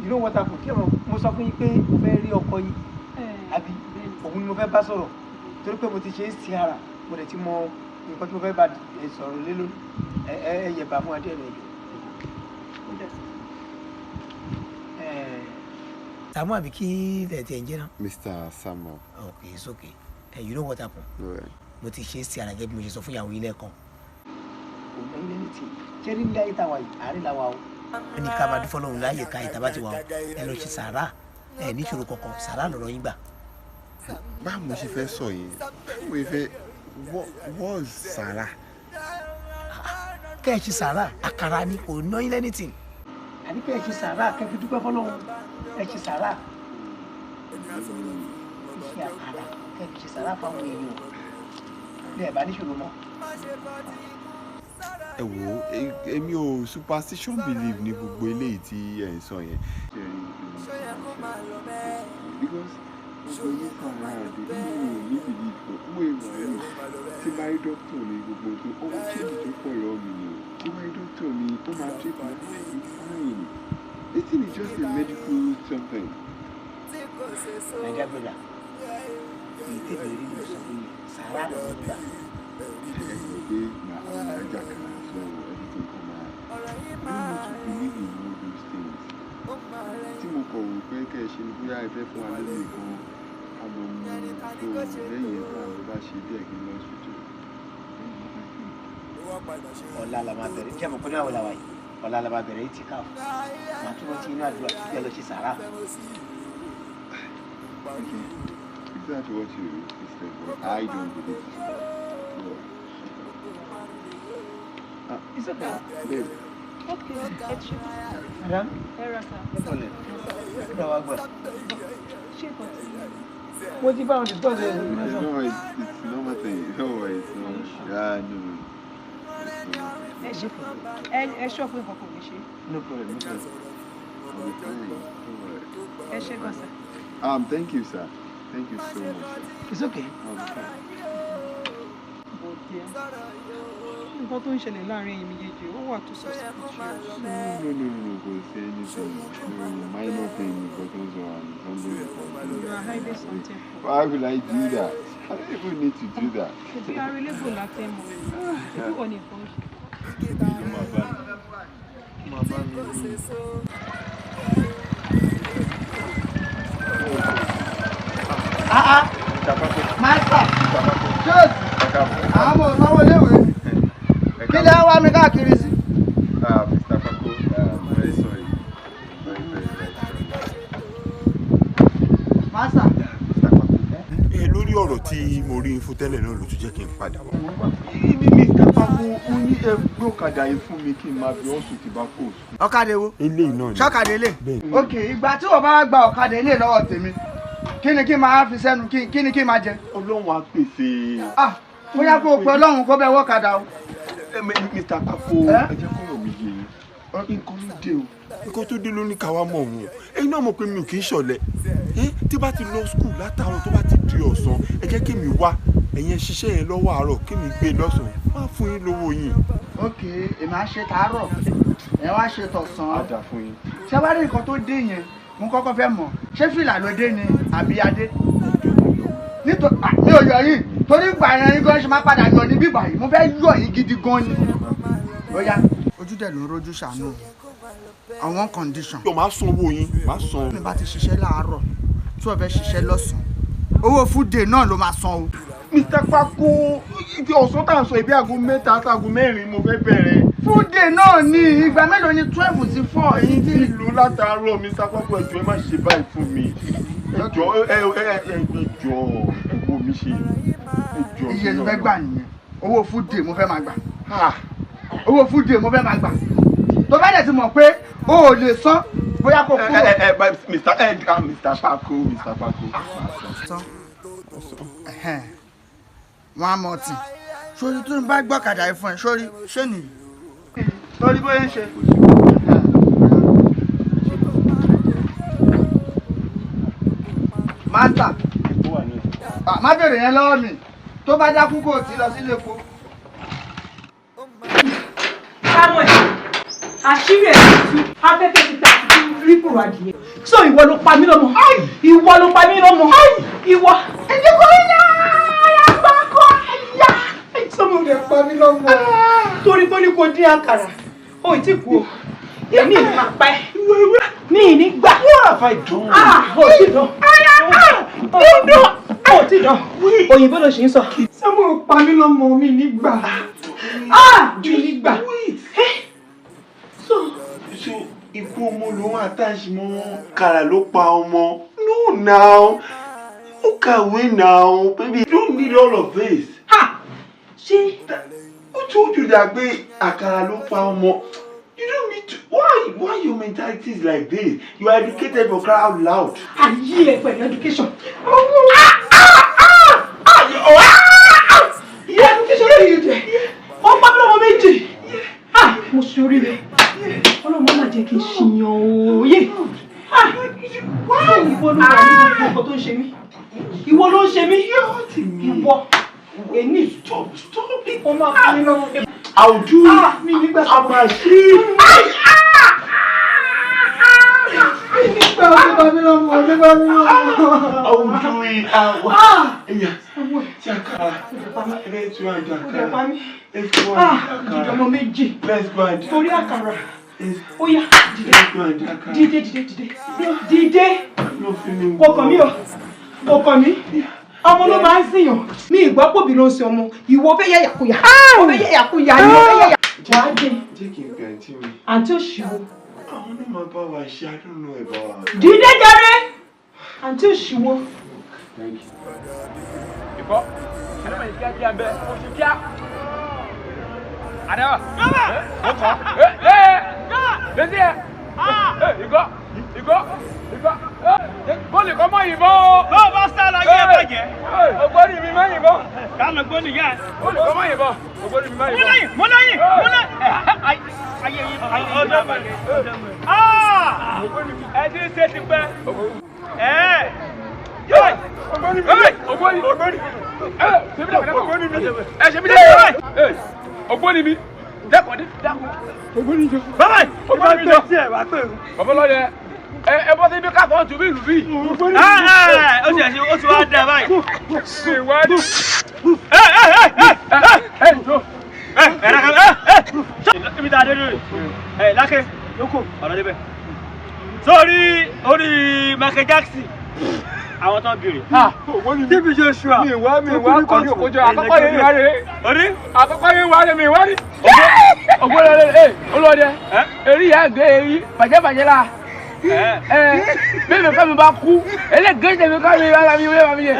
you know what happen? Kí ọ̀rọ̀ mo sọ fún yín pé mo fẹ́ rí ọkọ yín, àbí òun ni mo fẹ́ bá sọ̀rọ̀. Torí pé mo ti ṣe é sí ara, mo dẹ̀ ti mọ nǹkan tí mo fẹ́ bá sọ̀rọ̀ lé lórí. Ẹ yẹ̀bà fún adé rẹ̀ jù. Sàmú àbí kí lẹ̀ tiẹ̀ ń jẹ́ náà? Mr. Samuel. Okay, it's okay. You know what happen? Mo ti ṣe é sí ara gẹ́gẹ́ bí mo ṣe sọ fún ìyàwó yín lẹ́ẹ̀kan. Kò ní ilé ní ti ṣé ní ilé ayé tá a wà yìí, àárín la wà o. Wọ́n ní ká máa dúfọ́ lọ́run láàyè ká ìta bá ti wà o. Ẹ lọ ṣe sàárà, ẹ níṣòro kankan, sàárà lọ̀rọ̀ yín gbà. Báwo mo ṣe fẹ́ sọ yẹn? Báwo mo fẹ́ wọ́n sàárà? Kẹ́ ẹ ṣe sàárà, àkàrà ni, kò ná yín anything. Àní kẹ́ ẹ ṣe sàárà, kẹ́ fi dúpẹ́ fọ́lọ́run, ẹ ṣe sàárà. Ṣe àkàrà, kẹ́ fi ṣe sàárà fáwọn èèyàn. Bí ẹ bá níṣòro mọ́. Ẹ wo, èmi ò superstition believe ní gbogbo eléyìí tí ẹ ń sọ yẹn. Because gbogbo yín kan ara rẹ̀ mi ò ní believe pé mo ìwà yìí Tí bá rí dókítà mi gbogbo tó owó change tó pọ̀ lọ́wọ́ mi ni o. Tí bá rí dókítà mi, ó máa treat me fine. This thing is just a medical something. My dear brother, èyí tèmi rí ló sọ fún mi, sàrà ló ń gbà. Ẹ mọ̀ pé na àwọn ajá kan so everything come out. I don't want to believe in all those things. Tí mo kọ̀ wò pé kẹ́ ẹ ṣe ni bóyá ẹ fẹ́ fún wa lórí nǹkan ká lọ mú tó lẹ́yìn ẹ̀ tá a lọ bá ṣe díẹ̀ kí n lọ hospital. Ọ̀la la máa bẹ̀rẹ̀, jẹ́ mọ̀ pé ní àwọn làwà yìí, ọ̀la la máa bẹ̀rẹ̀ itikaf. Màá túbọ̀ sí inú àdúrà kí ẹ lọ ṣe sàrà. Okay, if that's what you said, but I don't believe it. No. It's okay. Babe. Okay, ẹ ṣe. Madam? Ẹ ra sá. Ẹ kọ̀lẹ̀, ẹ kúrò wá gbà. Ṣé nǹkan tí. Mo ti bá wọn discuss ẹ̀ lórí mẹ́sàn. No, it's normal thing. No, it's not. Yeah, no. It's normal. Ẹ ṣe ẹ ṣọ́ pé nǹkan kò ní ṣe. No problem, no problem. I'll be fine. Don't worry. Ẹ ṣe gan sá. Thank you, sir. Thank you so much, sir. It's okay. I'll be fine. Bọ̀dé, nǹkan tó ń ṣẹlẹ̀ láàrin ẹ̀yin méjèèjì ó wà tó suspicious. No, kò sí anything. No, minor thing, nǹkan tó ń sọ and something important. You are hiding something. Why will I do that? I don't even need to do that. Ṣèbí arélébò látẹ̀ mọ̀ ẹ̀ ṣèbí wọ́n ní nǹkan ṣe. Máa bá mi. Master, ṣéèsì, àwọn ọmọ sanwó iléèwé kí lè wá mi káàkiri sí. Mr. Fako, I'm very sorry. Very, very, very sorry. Master. Ẹ lórí ọ̀rọ̀ tí mo rí fún tẹ́lẹ̀ náà ló tún jẹ́ kí n padà wá. Ní Mr. Fako, ó ní ẹgbẹ́ ọ̀kadà yìí fún mi kí n máa fi ọ̀sùn tí bá kò sùn. Ọ̀kadà wo? Eléyìí náà ni. Ṣọ́kadà ilé? Bẹ́ẹ̀ni. Ok, ìgbà tí wọ́n bá wá gba ọ̀kadà ilé lọ́wọ́ tèmi, kí ni kí n máa fi sẹ́nu, kí ni kí n máa jẹ? Ọlọ́run á pèsè. Ah, bóyá kó o pe Ọlọ́run kó bẹ wọ́kadà o. Mr. Fako, ẹ jẹ́ kọ́rọ̀ mi yé yín. Nǹkan ló dé o. Nǹkan tó dé ló ní káwá mọ̀ òun. Ẹ̀yin náà mọ̀ pé mi ò kì í ṣọ̀lẹ. Tí bá ti lọ skul látàárọ̀ tó bá ti di ọ̀sán, ẹ jẹ́ kí mi wá. Ẹ̀yin ṣiṣẹ́ yẹn lọ́wọ́ àárọ̀ kí mi gbé lọ́sàn-án. Má fún yín lówó yín. Ok, èmi á ṣe tàárọ̀, ẹ̀ wá ṣe tọ̀sán. Á dà fún yín. Ṣé wàá rí nǹkan tó dé yẹn? Mo kọ́kọ́ fẹ́ mọ̀, ṣé fìlà ló dé ni àbí adé? Nítorí mi ò yọ yín, torí ìgbà yẹn yín gan ṣe máa padà yọ ní bíbà yìí, mo fẹ́ yọ yín gidi gan ni. Ó yá, ojú dẹ̀ ló ń rojú ṣàánú on one condition. Yóò máa san owó yín, máa san. Mi bá ti ṣiṣẹ́ láàárọ̀, tí wọ́n fẹ́ ṣiṣẹ́ lọ́sàn-án, owó food day náà ló máa san o. Mr. Fako, ibi ọ̀sán tá à ń sọ ibi aago 3 àti 4 mo fẹ́ bẹ̀rẹ̀. Food day náà ni ìgbà mélòó ni 12 sí 4 èyí tí. Ìlú látàárọ̀ Mr. Fako, ẹ jọ̀ọ́ ẹ má ṣe báyìí fún mi. Ẹ jọ̀ọ́ ẹ jọ̀ọ́ ẹ wo mi ṣe. Ẹ jọ̀ọ́. Iye tó fẹ́ gbà nìyẹn, owó food day mo fẹ́ máa gbà. Owó food day mo fẹ́ máa gbà. Tó bá dẹ̀ ti mọ̀ pé o ò lè san bóyá kò kúrò. Mr. Fako, Mr. Fako. San. Wọ́n á mọ̀ ọtí. Sórí tó ń bá gbọ́kadà yìí fún ẹ, sórí ṣé nìyí? Sórí bóyá ń ṣe. Master, má bèrè yẹn lọ́wọ́ mi, tó bá dákú kò tí lọ sílé epo. Samuel, àṣírí ẹ̀ ti tú, afẹ́fẹ́ ti ta àti rí kúrò adìyẹ. So ìwọ ló pa mí lọ́mọ. Ìwọ ló pa mí lọ́mọ. Ìwọ. Ẹ̀jẹ̀ kò yá àgbàkọ yá. Sọmọ rẹ̀ pa mí lọ́mọ. Torí pé ní kò dín àkàrà, ó ì tí kú o. Èmi ì máa pa ẹ́. Mi ì ní gbà. What have I done? Ah, ó ti dán. Ó ti dán. Òyìnbó ló ṣì ń sọ. Sọmọ pa mí lọ́mọ mi ní gbà. Ah, mi ní gbà. So ikú ọmọ ló ń attach mọ́ kàrà ló pa ọmọ. No now, ó kàwé now, baby, you don't need all of this. Ha! Ṣé. Who told you that pé àkàrà ló pa ọmọ? You don't need to. Why your mentality is like this? You are educated for cry out loud. Ayé ẹ pẹ̀lú education. Ìyá education lórí yìí jẹ. Ó pa mí lọ́mọ méjì. Ah! Mo ṣe oríire. Ọlọ́run má jẹ́ kí n ṣìyàn òye. Ìwọ ló wà ní gbogbo nǹkan tó ń ṣe mí. Ìwọ ló ń ṣe mí. Ìwọ. Èní. Stop, stop it. O máa pa mí lọ́mọ. I will do it. Mi nígbà. A máa ṣe é. Mi nígbà ó ti pa mí lọ́mọ, ó ti pa mí lọ́mọ. I will do it. Yeah. Akara. Let's go and do akara. Let's go and do akara. Dìde ọmọ méjì. Let's go and do Torí àkàrà. Ó yá, dìde. Let's go and do akara. Dìde, dìde, dìde. Dìde. No feeling. Kò kàn mí o. Kò kàn mí. Ọmọ ló máa ń sìyàn. Mi ìgbọ́ pòbí ló ń sin ọmọ. Ìwọ fẹ́ yẹ̀yàkuyà. Ó fẹ́ yẹ̀yàkuyà ni ó fẹ́ yẹ̀yà. Wàá dé. Jẹ́ kí n pè àǹtí mi. Àǹtí òṣìwò. Àwọn náà máa bá wa ṣe, I don't know about her. Dìde jàre. Àǹtí òṣìwò. Thank you. Ìkọ́, ẹni mọ̀ ní kíákíá bẹ́ẹ̀, ó ṣe kíá. Àdáwà. Ó kọ́. Ẹ ẹ lẹ́sí ẹ. Ìkọ́, ìkọ́, ìkọ́. Bọ́ọ̀lù kọ́ mọ́ yìnbọn o. Bó o bá sá lọ yé bàjẹ́. Ògbóni mi má yìnbọn. Ká lọ gbóni yá. Bọ́ọ̀lù kọ́ mọ́ yìnbọn. Ògbóni mi má yìnbọn. Múlẹ̀yìn múlẹ̀yìn múlẹ̀. Ayé yìí ayé yìí má bàjẹ́. Ẹ ti ń ṣe ti pẹ́. Ẹ Ògbóni mi. Ògbóni. Ògbóni. Ògbóni mi. Ẹ ṣe mi dẹ́. Ògbóni mi. Dẹ́kun dẹ́kun. Ògbóni jọ. Bàbá yìí. Ògbóni mi jọ. Bàbá lọ́dẹ. Ẹ bọ́ síbi ká fọ́n tù bí ìlú bí. Ó ti ẹ̀ ó ti wá dá báyìí. Ìwádìí. Ibi tá a dé lórí. Ẹ Lákè lóko ọ̀rọ̀ débẹ̀. Sórí orí Michael Jackson àwọn tó ń bèrè. Tíbi Joshua. Mi wá mi wá kọ́ ní òkójọ àkọ́kọ́ yẹn wá rè. Orí. Àkọ́kọ́ yẹn wá rè mi wá rí. Ògbólódé ẹ olóde. Èrí yà gé èrí bàjẹ́ bàjẹ́ la. Bẹ́ẹ̀ mi kọ́ mi bá kú ẹlẹ́gẹ́ tẹ̀mí kọ́ mi bá mi wé mi yẹ.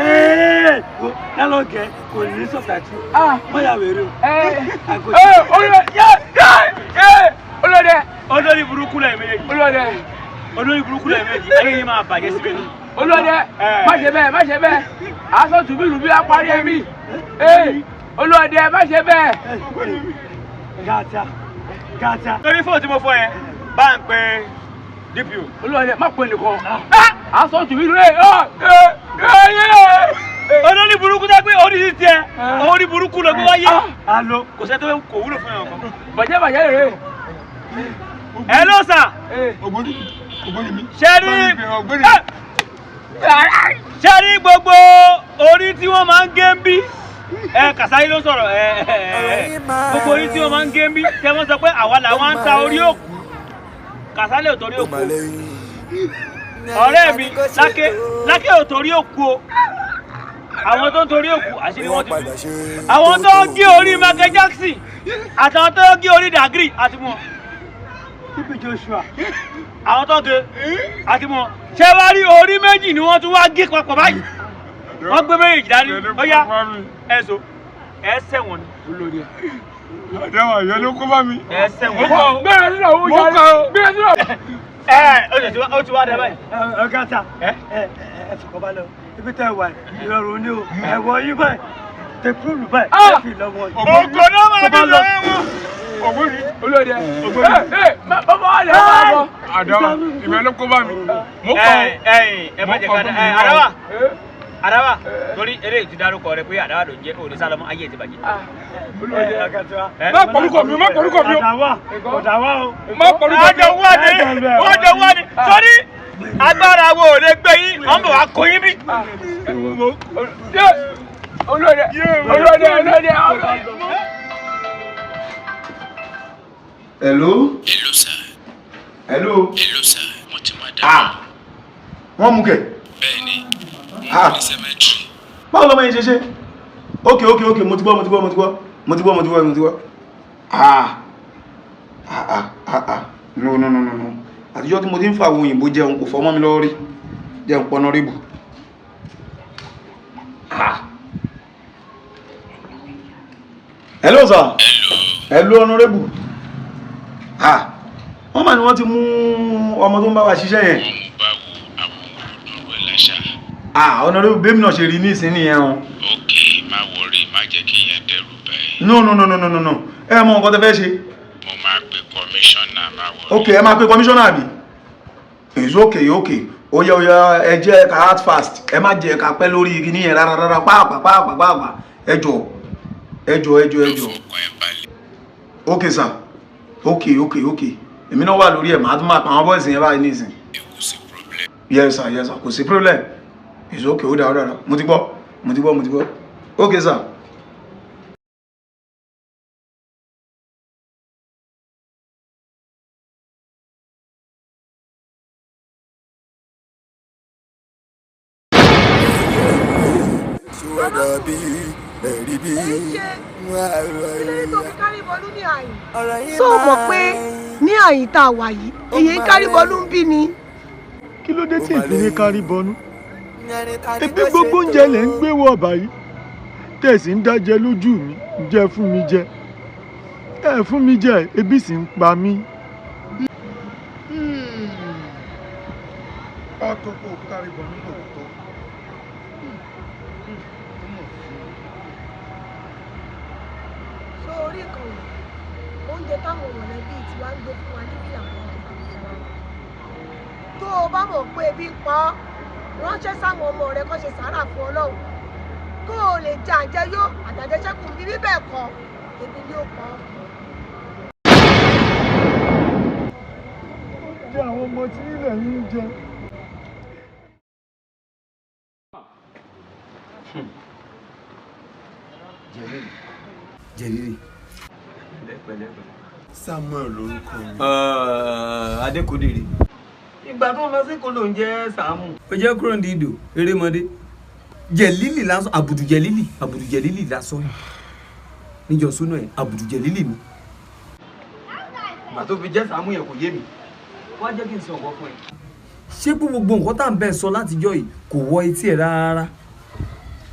Lálọ́ gẹ kò ní sọ̀tàtì. Mọ́yà wèrè o. Olóde. Olórí burúkú lẹ́yìn méjèèjì. Olóde. Olórí burúkú lẹ́yìn méjèèjì. Ayé yín máa bàjẹ́ síbẹ̀ ni. Olóde má ṣe bẹ́ẹ̀ má ṣe bẹ́ẹ̀ aṣọ tùbílùbí apárí ẹ̀mí olóde má ṣe bẹ́ẹ̀. Gàtà gàtà. Torí fóònù tí mo fọ yẹn bá ń pe DPO. Olóde má pe nìkan aṣọ tùbílùbí. Olórí burúkú dá pé orí ti tiẹ̀ orí burúkú ló gbé wáyé. Alo kò sẹ́ tó kò wúlò fún yàn kan. Bàjẹ́ bàjẹ́ rèé. Ẹ ló sà. Ògbóni ògbóni mi. Ṣé rí ṣé rí gbogbo orí tí wọ́n máa ń gé ń bí ẹ Kàsáyí ló sọ̀rọ̀ ẹ gbogbo orí tí wọ́n máa ń gé ń bí tẹ́ wọ́n sọ pé àwa làwọn ń ta orí òkú Kàsálí ò torí òkú ọ̀rẹ́ mi Lákè Lákè ò torí òkú o àwọn tó ń torí òkú àṣírí wọn ti tú àwọn tó ń gé orí Michael Jackson àtàwọn tó ń gé orí Dagri àti mọ́ Tíbi Joshua àwọn tó ń gé àti mọ́ ṣé wàá rí orí méjì ni wọ́n tún wá gé papọ̀ báyìí wọ́n gbé méjì dání ó yá ẹ so ẹ sẹ́wọ̀n ni. Olórí àdáwà yẹn ló kó bá mi. Ẹ sẹ́wọ̀n. Gbéra sínú àwọn oúnjẹ gbéra sínú. Ẹ ó ti wá dé báyìí. Ọ̀gá ta ẹ ẹ fọkàn balẹ̀ o ibi tẹ́ ẹ wà ìrọ̀rùn ni o ẹ̀wọ̀ yín báyìí tẹ púrúlù báyìí ẹ fi lọ́wọ́ yìí. Ògùn náà máa bí lọ ẹ̀wọ̀n. Ògbóni olóde ẹ bàbá wà lè máa bọ. Àdáwà ìbẹ̀ ló kó bá mi. Mo kọ́ ẹ ẹ má jẹ ká ẹ Àdáwà Àdáwà torí eléyìí ti dárúkọ rẹ pé Àdáwà ló ń jẹ òní sálọmọ ayé ti bàjẹ́. Má pọ̀lúkọ̀ mi o má pọ̀lúkọ̀ mi o. Ọ̀dàwà ọ̀dàwà o. Má pọ̀lúkọ̀ mi o. Ọjọ́ wádìí ọjọ́ wádìí sórí agbára wo ò lè gbé yín wọ́n bọ̀ wá kó yín bí. Olóde olóde olóde. Hello. Hello sir. Hello. Hello sir. Mo ti máa dá. Ah. Wọ́n mú kẹ̀. Bẹ́ẹ̀ni, mo ní cemetery. Báwo lọmọ yẹn ṣe ṣe? Okay okay okay mo ti gbọ́ mo ti gbọ́ mo ti gbọ́ mo ti gbọ́ mo ti gbọ́ mo ti gbọ́. Ah. Ah ah ah ah. No no no no no. Àtijọ́ tí mo ti ń fa àwọn òyìnbó jẹun kò fọ́ mọ́ mi lọ́wọ́ rí. Jẹun pọnà ríbù. Ah. Hello sir. Hello. Hello honorable. Ah, wọ́n mà ní wọ́n ti mú ọmọ tó ń bá wa ṣiṣẹ́ yẹn. Wọ́n mú báwo àwọn olùdókòwò ẹ̀ láṣà. Ah, honorable bẹ́ẹ̀ mi náà ṣe rí ní ìsín nìyẹn o. Ok, má wọrí, má jẹ́ kí ìyẹn dẹ́rù bà ẹ́. No no no no no no no, ẹ mọ nǹkan tẹ́ fẹ́ ṣe. Mo máa pe kọmíṣánná, má wọrí. Ok, ẹ máa pe kọmíṣánná àbí? It's okay, okay. Ó yẹ, ó yẹ, ẹ jẹ́ ká act fast. Ẹ má jẹ́ ká pẹ́ lórí igi níyẹn rárá rárá, pàápàá pàápàá pàápàá. Ẹ jọ, ẹ jọ, ẹ jọ, ẹ jọ. Ok sir, ok, èmi náà wà lórí ẹ̀. Màá tún máa pa àwọn boys yẹn báyìí nísìn. Yes sir, yes sir, kò sí problem, it's okay. Ó dáa, ó dáa, mo ti gbọ́, mo ti gbọ́, mo ti gbọ́. Ok sir. Ṣùwọ́dọ̀ bí ẹ̀rí bí. Kí ló fi kárí bọlú ní àyìn? Tó o mọ̀ pé ní àyìn tá a wà yìí, èyí ń kárí bọlú ń bí ni. Kí ló dé tí ìpínlẹ̀ kárí bọnú? Ebi gbogbo oúnjẹ lẹ̀ ń gbé wọ̀ báyìí, tẹ̀sí ń dájẹ́ lójú mi. Jẹ́ fún mi jẹ, ẹ fún mi jẹ, ebi sì ń pa mí. Ọtọ kò kárí bọnú lóòótọ́. So orí kan wò, oúnjẹ táwọn mọ̀lẹ́bí tiwa ń gbé fún wa níbí làwọn oúnjẹ wa. Tó o bá mọ̀ pé ebi ń pa ọ́, ránṣẹ́ sáwọn ọmọ rẹ kó ṣe sàárà fún Ọlọ́run kó o lè jẹ àjẹyó àtàjẹṣẹ́kù. Bí bẹ́ẹ̀ kọ́, ebi ni ó pa ọ́. Jẹ àwọn ọmọ tí ilẹ̀ yìí ń jẹ. Jẹ̀rìrì. Samuel lorúkọ mi. Adékòdèrè. Ìgbà tó ń lọ sí kolo ń jẹ́ Sàámù. Ó jẹ́ kúrò ní ìdò erémọdé. Jẹ̀lílì lásán, àbùdù jẹ̀lílì, àbùdù jẹ̀lílì lásán. Níjọ súnú ẹ̀, àbùdù jẹ̀lílì mi. Ìgbà tó fi jẹ́ Sàámù yẹn kò yé mi. Wá jẹ́ kí n sọ nǹkan fún ẹ. Ṣé pé gbogbo nǹkan tá à ń bẹ́ẹ̀ sọ látijọ́ yìí kò wọ etí ẹ̀ rárá?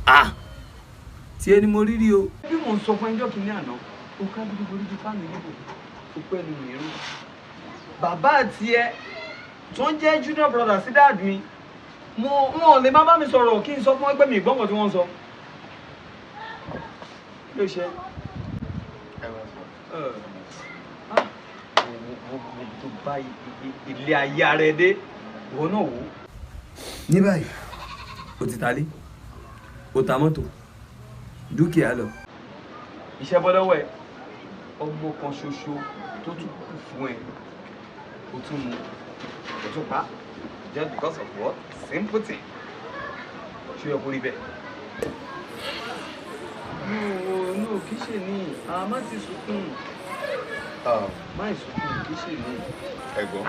Ah! Tí ẹni mo rí rí o. Bí mò ń sọ fún ẹjọ́ kìíní àná, ó ká gidi borí ju fáànù níbò, ó pẹ́ nu mìíràn. Bàbá àti ẹ tó ń jẹ́ junior brother sí dad mi, mo wọn ò lè má bá mi sọ̀rọ̀ kí n sọ fún ẹgbẹ́ mi ìgbọ́n kan tí wọ́n ń sọ. Kí ló ṣe? Mo tó bá ilé ayé ara ẹ dé, ìwọ náà wò ó. Ní báyìí, o ti ta lé, o ta mọ́tò, dúkìá lọ. Iṣẹ́ bọ́ lọ́wọ́ ẹ, ọmọ kan ṣoṣo tó tún kù fún ẹ, o tún mú, o tún pa, just because of what? Simple thing. Ṣé o yẹ kó rí bẹ́ẹ̀? No, no, kì í ṣe ní, a má ti sunkún. Má ìsunkún, kì í ṣe ní. Ẹ̀gbọ́n,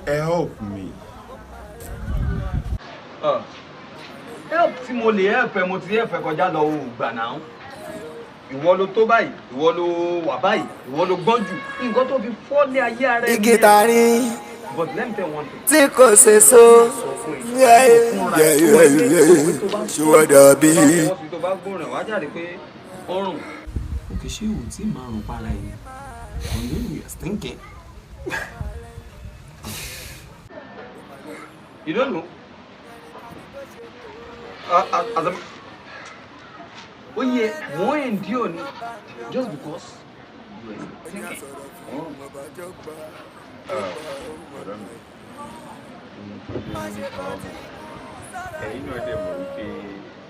ẹ help me. Help tí mo lè help ẹ, mo ti help ẹ kọjá lọ, o gbà náà. Ìwọ ló tó báyìí, ìwọ ló wà báyìí, ìwọ ló gbọ́n jù. Nǹkan tó fi fọ́lé ayé ara ẹ. Igi ta rí But let me tell you one thing. tí kò ṣe so. Ṣùwọ́dọ̀ bí. Tó bá gbóòrùn ẹ̀ wá jáde pé ọrùn. Òkè ṣé o tí máa rùn para ẹ̀ ni? Ọ̀nà you are thinking. You don't know? Ó yẹ wọ́n endure ni just because you are thinking. Ọ̀rọ̀ mi, ohun tó dé ní àwọn ọmọ ẹ̀yin náà dẹ̀ mọ̀ wípé mi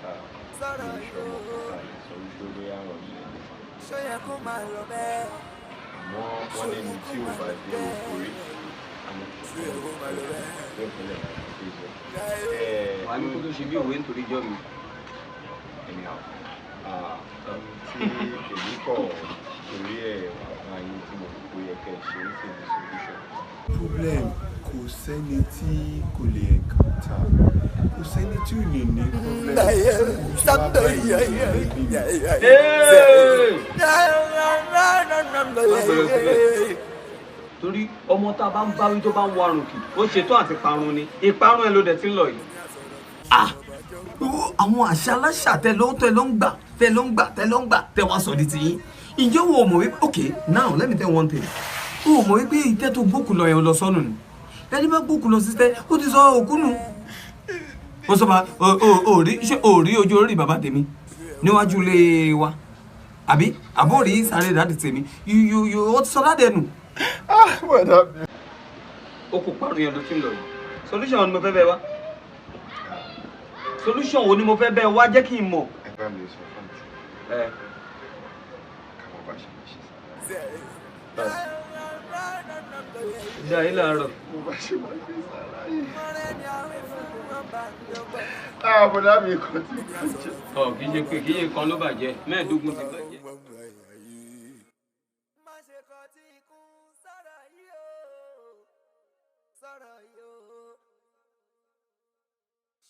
ò ṣọmọ kọta lè sọ wípé bóyá ọ̀rọ̀ mi lè. Àmọ́ wọ́n lẹ́nu tí ò bá dé orí àmọ́ bẹ́ẹ̀ kọ́lẹ̀ ṣe sọ. Wà á ní kó tó ṣe bí òwe nítorí ijọ́ mi. Anyhow, tí èmi kọ̀ torí ẹ̀ wà bá yín tí mo rò pé ó yẹ kẹ́ ẹ ṣe é sì ní solution. Problem kò sẹ́ni tí kò lè encounter, kò sẹ́ni tí ò lè ní problem. Torí ọmọ tá a bá ń báwí tó bá ń warùn kì, ó ṣetán àti parun ni, ìparun ẹ ló dẹ̀ ti ń lọ yìí. Àwọn àṣà aláṣà tẹ ló ń gbà tẹ ló ń gbà tẹ ló ń gbà tẹ wá sọ di tiyín. Ǹjẹ́ wo mọ̀ wípé, okay, now let me tell you one thing, o mọ̀ wípé ìtẹ́ tó gbókù lọ yẹn lọ sọ́nù ni. Ẹni bá gbókù lọ síṣẹ́, ó ti sọ òkú nù. Ó sọ ma o rí, ṣé o rí ojú orí bàbá tèmi níwájú ilé wa, àbí àbó rí sáré dáàdì tèmi, ó ti sọ dáàdì ẹnu. Ó kò parun yẹn ló ti ń lọ yìí. Solution wo ni mo fẹ́ bẹ́ẹ̀ wá? Solution wo ni mo fẹ́ bẹ́ẹ̀ wá? Jẹ́ kí n mọ̀. Ẹ bá mi sọ fún mi. Ẹ. Káwọn bá ṣe máa ṣe sára. Ìdá yìí làárọ̀. Mo bá ṣe máa ṣe sára yìí. Ah, bọ̀dá mi kan ti bàjẹ́. Ọ̀ kì í ṣe pé kì í ṣe kan ló bàjẹ́, 15 ti bàjẹ́.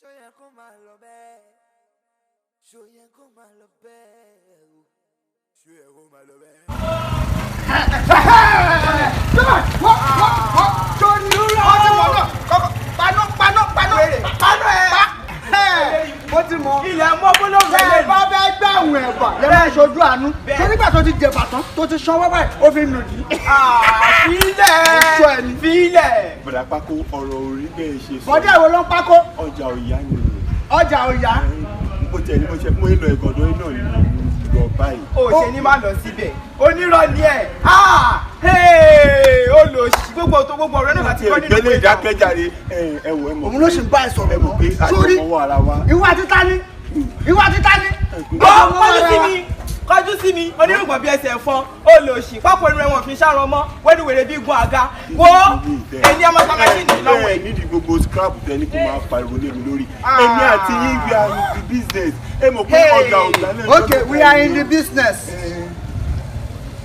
Ṣó yẹ kó máa lọ bẹ́ẹ̀? Ṣó yẹ kó máa lọ bẹ́ẹ̀ o? Ṣó yẹ kó máa lọ bẹ́ẹ̀? Mo ti mọ. Ilẹ̀ mọ́ gbólóhùn rẹ̀. Ṣé bá fẹ́ gbà àwọn ẹ̀bà lẹ́nu ìṣojú àánú? Ṣé nígbà tó ti jẹ̀bà tán tó ti ṣanwó báyìí ó fi nù dí? Fílẹ̀ fílẹ̀. Bọ̀dá Pákó, ọ̀rọ̀ orí bẹ́ẹ̀ ṣe sọ. Bọ̀dá ìwo ló ń pákó? Ọjà òyà ni. Ọjà òyà. Mo tẹ̀ ní mo ṣe mo ń lọ ìgàndọ́ iná ni mo lọ báyìí. O ṣe ní má lọ síbẹ̀. Onírọ̀ ni ẹ̀. Olòṣì gbogbo tó gbogbo ọ̀rẹ́ náà láti kọ́ nínú ìgbélé ìdákẹ́jáde ẹ wò ẹ mọ̀. Òun ló sì ń bá ẹ sọ̀rọ̀. Ẹ mọ̀ pé àjọmọ́wọ́ ara wa. Ìwà títa ni. Ìwà títa ni. Ó kọjú sí mi, kọjú sí mi, onírùngbọ̀n bíi ẹsẹ̀ ẹ̀fọn, olòṣì, pápọ̀ irun ẹ̀wọ̀n fi ń ṣàrọ̀ mọ́, wẹ́nu wèrè bíi gun àga, wo ẹni ọmọ pàmẹ́sìnì lọ́wọ́ ẹ̀. Nídìí gbogbo scrap tẹ ní kó máa pariwo lé mi lórí. Èmi àti yín, we are in the business. Ẹ mọ̀ pé ọjà ọ̀gá náà. Okay, we are in the business.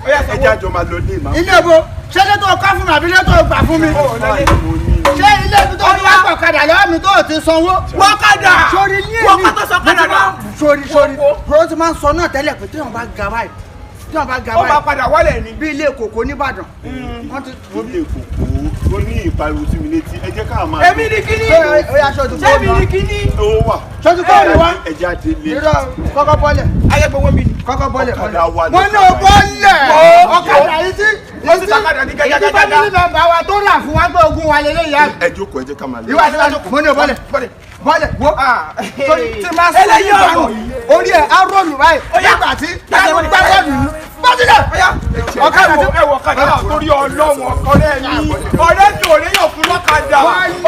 Ẹ jẹ́ àjọ máa lọ lé màá. Ilé bo, ṣé ilé tó kọ́ fún mi àbí ilé tó gbà fún mi? Ṣé ilé ibi tó ti wá gbọ̀kadà lọ́wọ́ mi tó ti sanwó? Wọ́kadà! Sórí ní èmi. Wọ́kadà tó sọ kádà náà. Sórí sórí. Bro ti máa ń sọ náà tẹ́lẹ̀ pé téèyàn bá ga báyìí. Téèyàn bá ga Ó báyìí. máa padà wálẹ̀ ni. Bí ilé kòkó nìbàdàn. Wọ́n ti Ilé kòkó ó ní ìpariwo sí mi létí, ẹ jẹ́ ká máa. Èmi ni kíní. Ó yá ṣojú Ṣé mi ni kíní? Ó wà. Ṣojú kóòdù wá. Ẹ jẹ́ àdélé. Irọ́ kọ́kọ́ bọ́lẹ̀. Ayé gbowó mi ni. Kọ́kọ́ bọ́lẹ̀. Ọ̀kadà wà Mo ní o bọ́lẹ̀. Ọ̀kadà yìí tí Ó sì takadà ní èyí tí gẹ́gẹ́gẹ́gẹ́. family member wa tó rà fún wa gbé ogun wa lélẹ́yìí àbí. Ẹ jókòó, ẹ jẹ́ ká máa lọ. Ìwà àti ìwà mo ní o bọ́lẹ̀ bọ́lẹ̀ wo torí tí máa sọ ní Eléyìí ọ̀rọ̀. ìbánu orí ẹ̀ á rọ́ọ̀lù báyìí nígbà tí táwọn gbá bọ́ọ̀lù yìí bọ́sílẹ̀ Ọ̀kadà tí ẹ̀wọ̀ ọ̀kadà náà torí ọlọ́wọ̀n ọ̀rẹ́ mi ọ̀rẹ́ mi ò réyàn fún lọ́kadà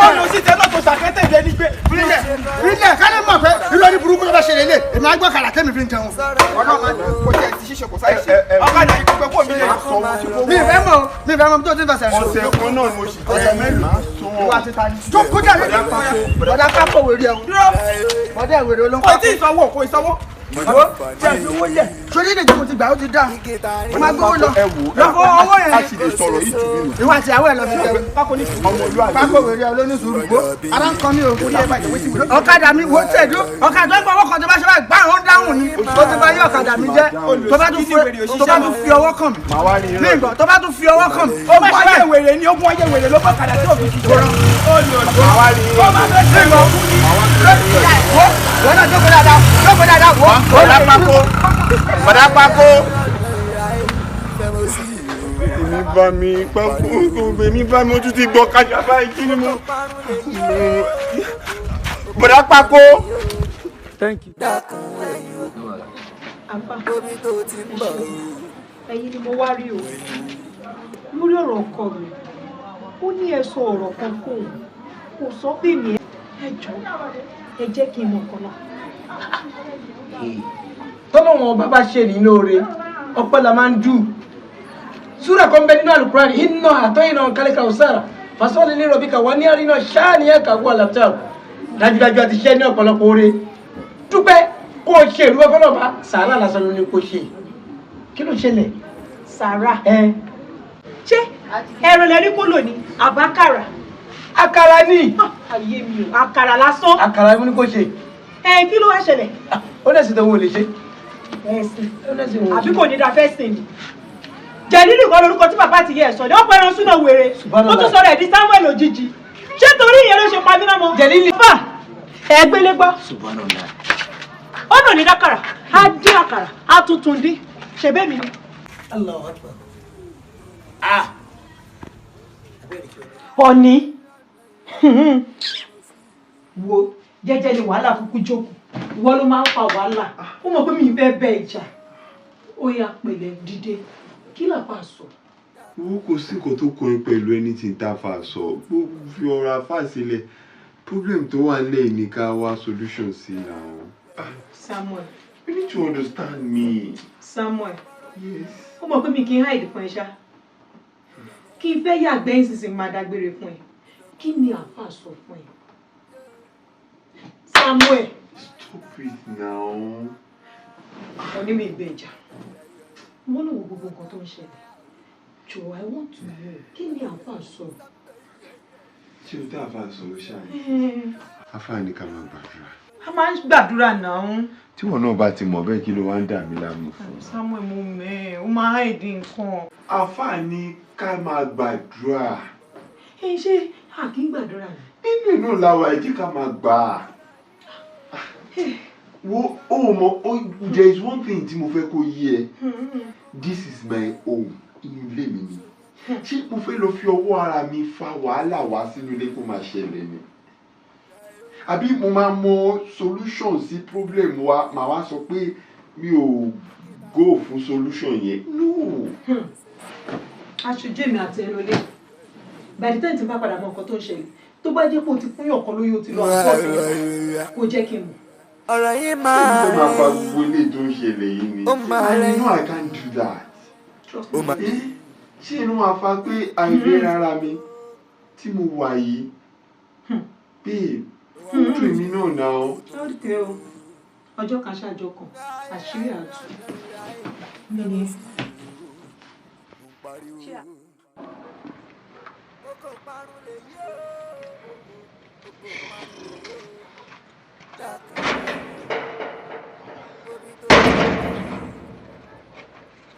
olùsíṣẹ́ náà tó ṣàkẹ́tẹ̀ ìdẹ́ ní gbé. rílẹ̀ rílẹ̀ kálí mọ̀ pé irú ẹni burúkú ló bá ṣe lélẹ̀ èmi á gbọ́ kàrà tẹ́mi fi ń jẹun. Ọlọ́run kò jẹ́ ti ṣíṣe kò sáyé ṣe ọ̀kadà yìí kò pé kó mi lè. Mi ìfẹ́ mọ̀ mi ìfẹ́ mọ̀ tó ti ń fẹsẹ̀ rìn. Ọ̀sẹ̀ kan náà mo sì jẹ́ mélòó. Ìwà ti ta ni. Jókòó jáde. Bọ̀dá kápò wèrè ẹ̀ bọ̀dá ìwèrè olóńgbò. Kò tí ì sanwó, kò ì sanwó. Jẹ́ fi owó lẹ̀. Sórí ìdè tí mo ti gbà ó ti dá. Mo máa gbówó lọ. Ẹ wò Lọ́kọ̀ owó yẹn. a sì lè sọ̀rọ̀ yìí tù mí nù. Ìwà àti ìyàwó ẹ̀ lọ sí ẹ̀. Ọmọlúwàbí. Pákó wèrè ẹ̀ lóní sùúrù gbó. Ara ń kan mí o. Ọ̀kadà mi wo ṣe dúró. Ọ̀kadà tó ń gbọ́ ọwọ́ kan tó bá ṣe báyìí gbá òun dáhùn ni. Ó ti bá yí ọ̀kadà mi jẹ́. Tó bá tún fi ọwọ́ kàn mí. Mi ìgbọ̀ tó bá tún fi ọwọ́ kàn mí. Ogun ayé wèrè ni, ogun ayé wèrè ló bọ́ kàdà tí òfin ṣiṣẹ́. Ó máa fẹ́ ṣe ìwọ. Wọ́n náà jókòó dáadáa, jókòó dáadáa, wò. Bọ̀dá Pákó. Bọ̀dá Pákó. Èmi bá mi pákó, èmi bá mi ojú ti gbọ́ kájà báyìí kí ni mo. Bọ̀dá Pákó. Thank you. Ẹ̀yin ni mo wá rí o lórí ọ̀rọ̀ ọkọ mi. Ó ní ẹ sọ ọ̀rọ̀ kan fóun, kò sọ pé mi. Ẹ jọ̀ọ́, ẹ jẹ́ kí n mọ̀ kan náà. Tọ́lọ́wọ́n bàbá ṣe ní lóore, ọpẹ́ la máa ń dù. Súrà kan bẹ nínú Àlùkùránì, iná àtọ́yìnà kálíkà ọ̀sára fasọ́lì ní rọ̀bíkà wà ní àrínà ṣáàní ẹ̀ka wà látà. Dájúdájú àti ṣẹ́ ní ọ̀pọ̀lọpọ̀ oore. Dúpẹ́ kó o ṣe ìrúbọ fọlọ́ba, sàárà lásán ló ní kó ṣe. Kí ló ṣẹlẹ̀? Sàárà. Ṣé ẹran lẹ rí kó lò ní àbákàrà? Àkàrà ni. Ayé mi o, àkàrà lásán. Àkàrà ni kò ṣe. Ẹ kí ló wá ṣẹlẹ̀? Ó dẹ̀ sì tó wo lè ṣe. Ẹ̀sìn àbí kò ní da fẹ́ sìn ni. Jẹ̀lílì kan lorúkọ tí bàbá ti yẹ ẹ̀ sọ ni ó pẹran súná wèrè. Ó tún sọ̀rọ̀ ẹ̀ di Samuel òjijì. Ṣé torí ìyẹn ló ṣe pa mí lọ́mọ? Jẹ̀lílì. Fà ẹ gbélé gbọ́. Ó nà ní dákàrà, á dín àkàrà, á tún tún dín. Ṣèbé mi ni. Allahu Akbar. Ah. Ọ̀ní. Wo jẹ́jẹ́ ni wàhálà kúkú jókòó. Ìwọ ló máa ń fa wàhálà. Ó mọ̀ pé mi fẹ́ bẹ ìjà. Ó yá pẹ̀lẹ́ dìde. Kí làpá sọ? Owó kò sí nǹkan tó kọ ẹ pẹ̀lú anything tá a fà sọ. Fi ọ̀rọ̀ àfà sílẹ̀. Problem tó wà nílẹ̀ yìí ni ká wá solution sí now. Samuel. You need to understand me. Samuel. Yes. Ó mọ̀ pé mi kì í hide fún ẹ ṣá. Kí n fẹ́ yàgbẹ́ ìsinsìnyí máa dágbére fún ẹ. Kí ni àáfàá sọ fún ẹ? Samuel. Stop it now. Oní mi ìbẹ̀jà. Wọ́n náà wo gbogbo nǹkan tó ń ṣẹlẹ̀. Jọ̀ọ́, I want to know. Kí ni àáfàá sọ? Ṣé o tá àáfàá sọ ló ṣáà? Àáfàá ní ká máa gbàdúrà. A máa ń gbàdúrà náà. Tí wọn náà bá ti mọ̀ bẹ́ẹ̀, kí ló wá ń dà mí láàmú fún? Samuel, mo mẹ́ ẹ̀, ó máa hide nǹkan. Àáfàá ní ká máa gbàdúrà. Ẹ ṣé a kì í gbàdúrà ni? Nínú ìlú làwọn, ẹ jẹ́ ká máa gbà á. Wo, ó mọ, there is one thing tí mo fẹ́ kó yé ẹ. This is my home. Inú ilé mi ni. Ṣé mo fẹ́ lọ fi ọwọ́ ara mi fa wàhálà wá sínú ilé kó máa ṣẹlẹ̀ ni? Àbí mo máa mọ solution sí problem wa, màá wá sọ pé mi ò go fún solution yẹn? No. Aṣojú èmi àti ẹnu ilé. By the time tí n bá padà mọ nǹkan tó ń ṣẹlẹ̀, tó bá jẹ́ pé o ti fún yàn kan lóyún, o ti lọ àpọ̀, kó jẹ́ kí n mọ̀. Ọ̀rọ̀ yìí Ṣé máa mo fẹ́ máa fa gbogbo eléyìí tó ń ṣẹlẹ̀ yìí ni? Ó máa I know I can't do that. Ó máa Ṣé inú máa fa pé àìlera ara mi tí mo wà yìí? Babe, ojú èmi náà náà. Ó dìde o, ọjọ́ kan ṣáàjọ kan, àṣírí àtú. Mi ni.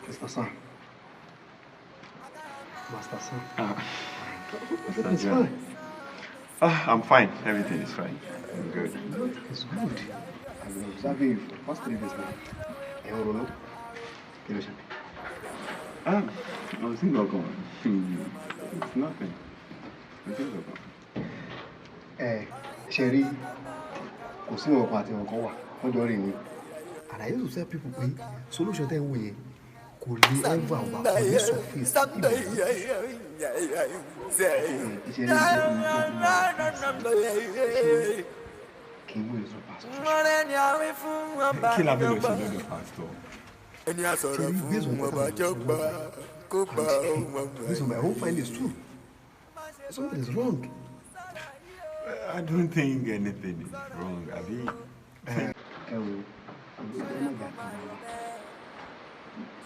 Mr. Sam. Master Sam. Ah, Everything's fine. Ah, I'm fine. Everything is fine. I'm good. It's good. I've been observing you for the past 3 days now. Ẹ ń ronú. Kí ló ṣe? Ah, I was thinking of It's nothing. I think about. Ẹ ṣe rí, kò sí ọkàn àti ọkàn wà, wọ́n jọ rìn ni. And I used to tell people pé solution tẹ́ ń wò yẹn kò lè ever wà, kò ní surface. Iṣẹ́ ní kí n mú ìrẹsọ̀ pastor. Kí la fẹ́ lọ ṣe lọ́dọ̀ pastor? Ẹni a sọ̀rọ̀ fún ọba jọ gbà kó gbà ohun ọgbà. Based on my own findings too, something is wrong. I don't think anything is wrong, àbí? Ẹ wo, ẹ má jà kan wá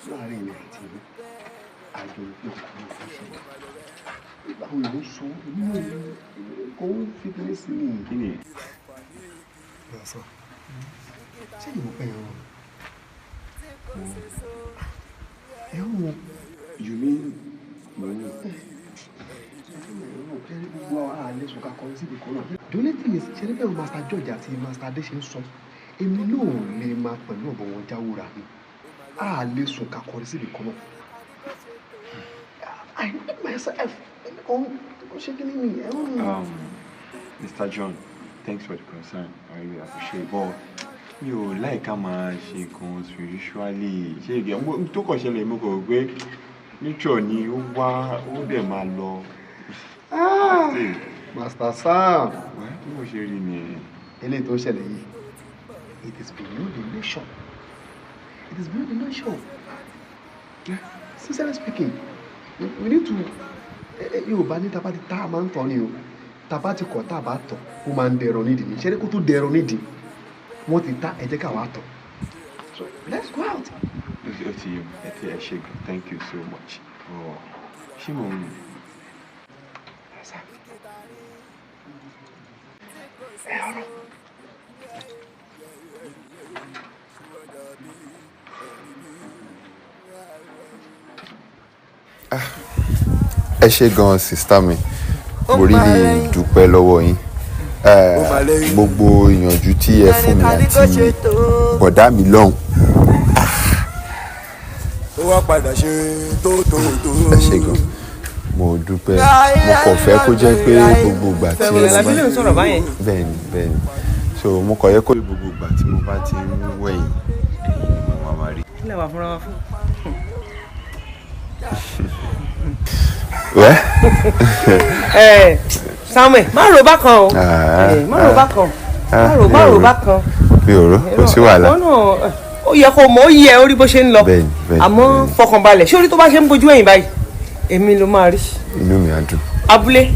láàrin èmi àti ìlú àjọ ìpín ọkọ fún ṣe àwọn ìlú sọ inú kò ń fi kíní sí mi. Kí ni? Lọ́sàn, ṣé ìwọ pẹ́ ẹ̀rọ ẹ̀ ń wo? You mean mo ní? Gbogbo àwọn àlẹ́ sùn ká kọrin síbi kan náà. The only thing is, ṣe ní bẹ́ẹ̀ Master George àti Master Adé ṣe ń sọ, èmi náà ò lè máa pẹ̀lú ọ̀bọ̀ wọn jáwúra ni. A lè sùn ká kọrin síbi kan náà. I need myself. Èmi kò ṣe kí ni mi ẹ̀ ń. Mr. John, thanks for the concern. I really appreciate it. But mi ò like ká máa ṣe nǹkan spiritually. Ṣé ìgbà tó kàn ṣẹlẹ̀, mo kàn rò pé nature ni ó wá, ó dẹ̀ máa lọ. Master Sam. Bí mo ṣe rí nìyẹn. Eléyìí tó ń ṣẹlẹ̀ yìí, it is beyond the nation. It is beyond the nation. Sincerely speaking, we need to. Yorùbá ní taba ti tá a máa ń tọ́ ni o. Taba ti kọ̀ tá a bá tọ̀, ó máa ń dẹ̀rọ nídìí ni. Ṣé kó tó dẹ̀rọ nídìí? Wọ́n ti tá, ẹ jẹ́ ká wá tọ̀. So let's go out. Ó ti yé mi, ẹ ti ẹ ṣe gan. Thank you so much. Oh, ṣé mo ń Ẹ ọ̀rọ̀. Ẹ ṣé gan, sister mi. Mo really dúpẹ́ lọ́wọ́ yín. Gbogbo ìyànjú tí ẹ fún mi àti bọ̀dá mi lọ́hùn. Ó wá padà ṣe tó tó tó. Ẹ ṣé gan, mo dúpẹ́. Mo kàn fẹ́ kó jẹ́ pé gbogbo ìgbà tí mo bá Ló ń sọ̀rọ̀ báyẹn. Bẹ́ẹ̀ni, bẹ́ẹ̀ni. So mo kàn yẹ kó gbogbo ìgbà tí mo bá ti ń wẹ̀yìn, ẹ̀yin ni mo máa máa rí. Kí lè wà fúnra wa fún? Wẹ́. Ẹ Samuel, má ro bákan o. Má ro bákan. Má ro bákan. Mi ò rò, kò sí wàhálà. Ó yẹ kó mọ̀, ó yẹ orí bó ṣe ń lọ. Àmọ́ fọkànbalẹ̀, ṣé orí tó bá ṣe ń bojú ẹ̀yìn báyìí? Èmi ló máa rí. Inú mi á dùn. Abúlé.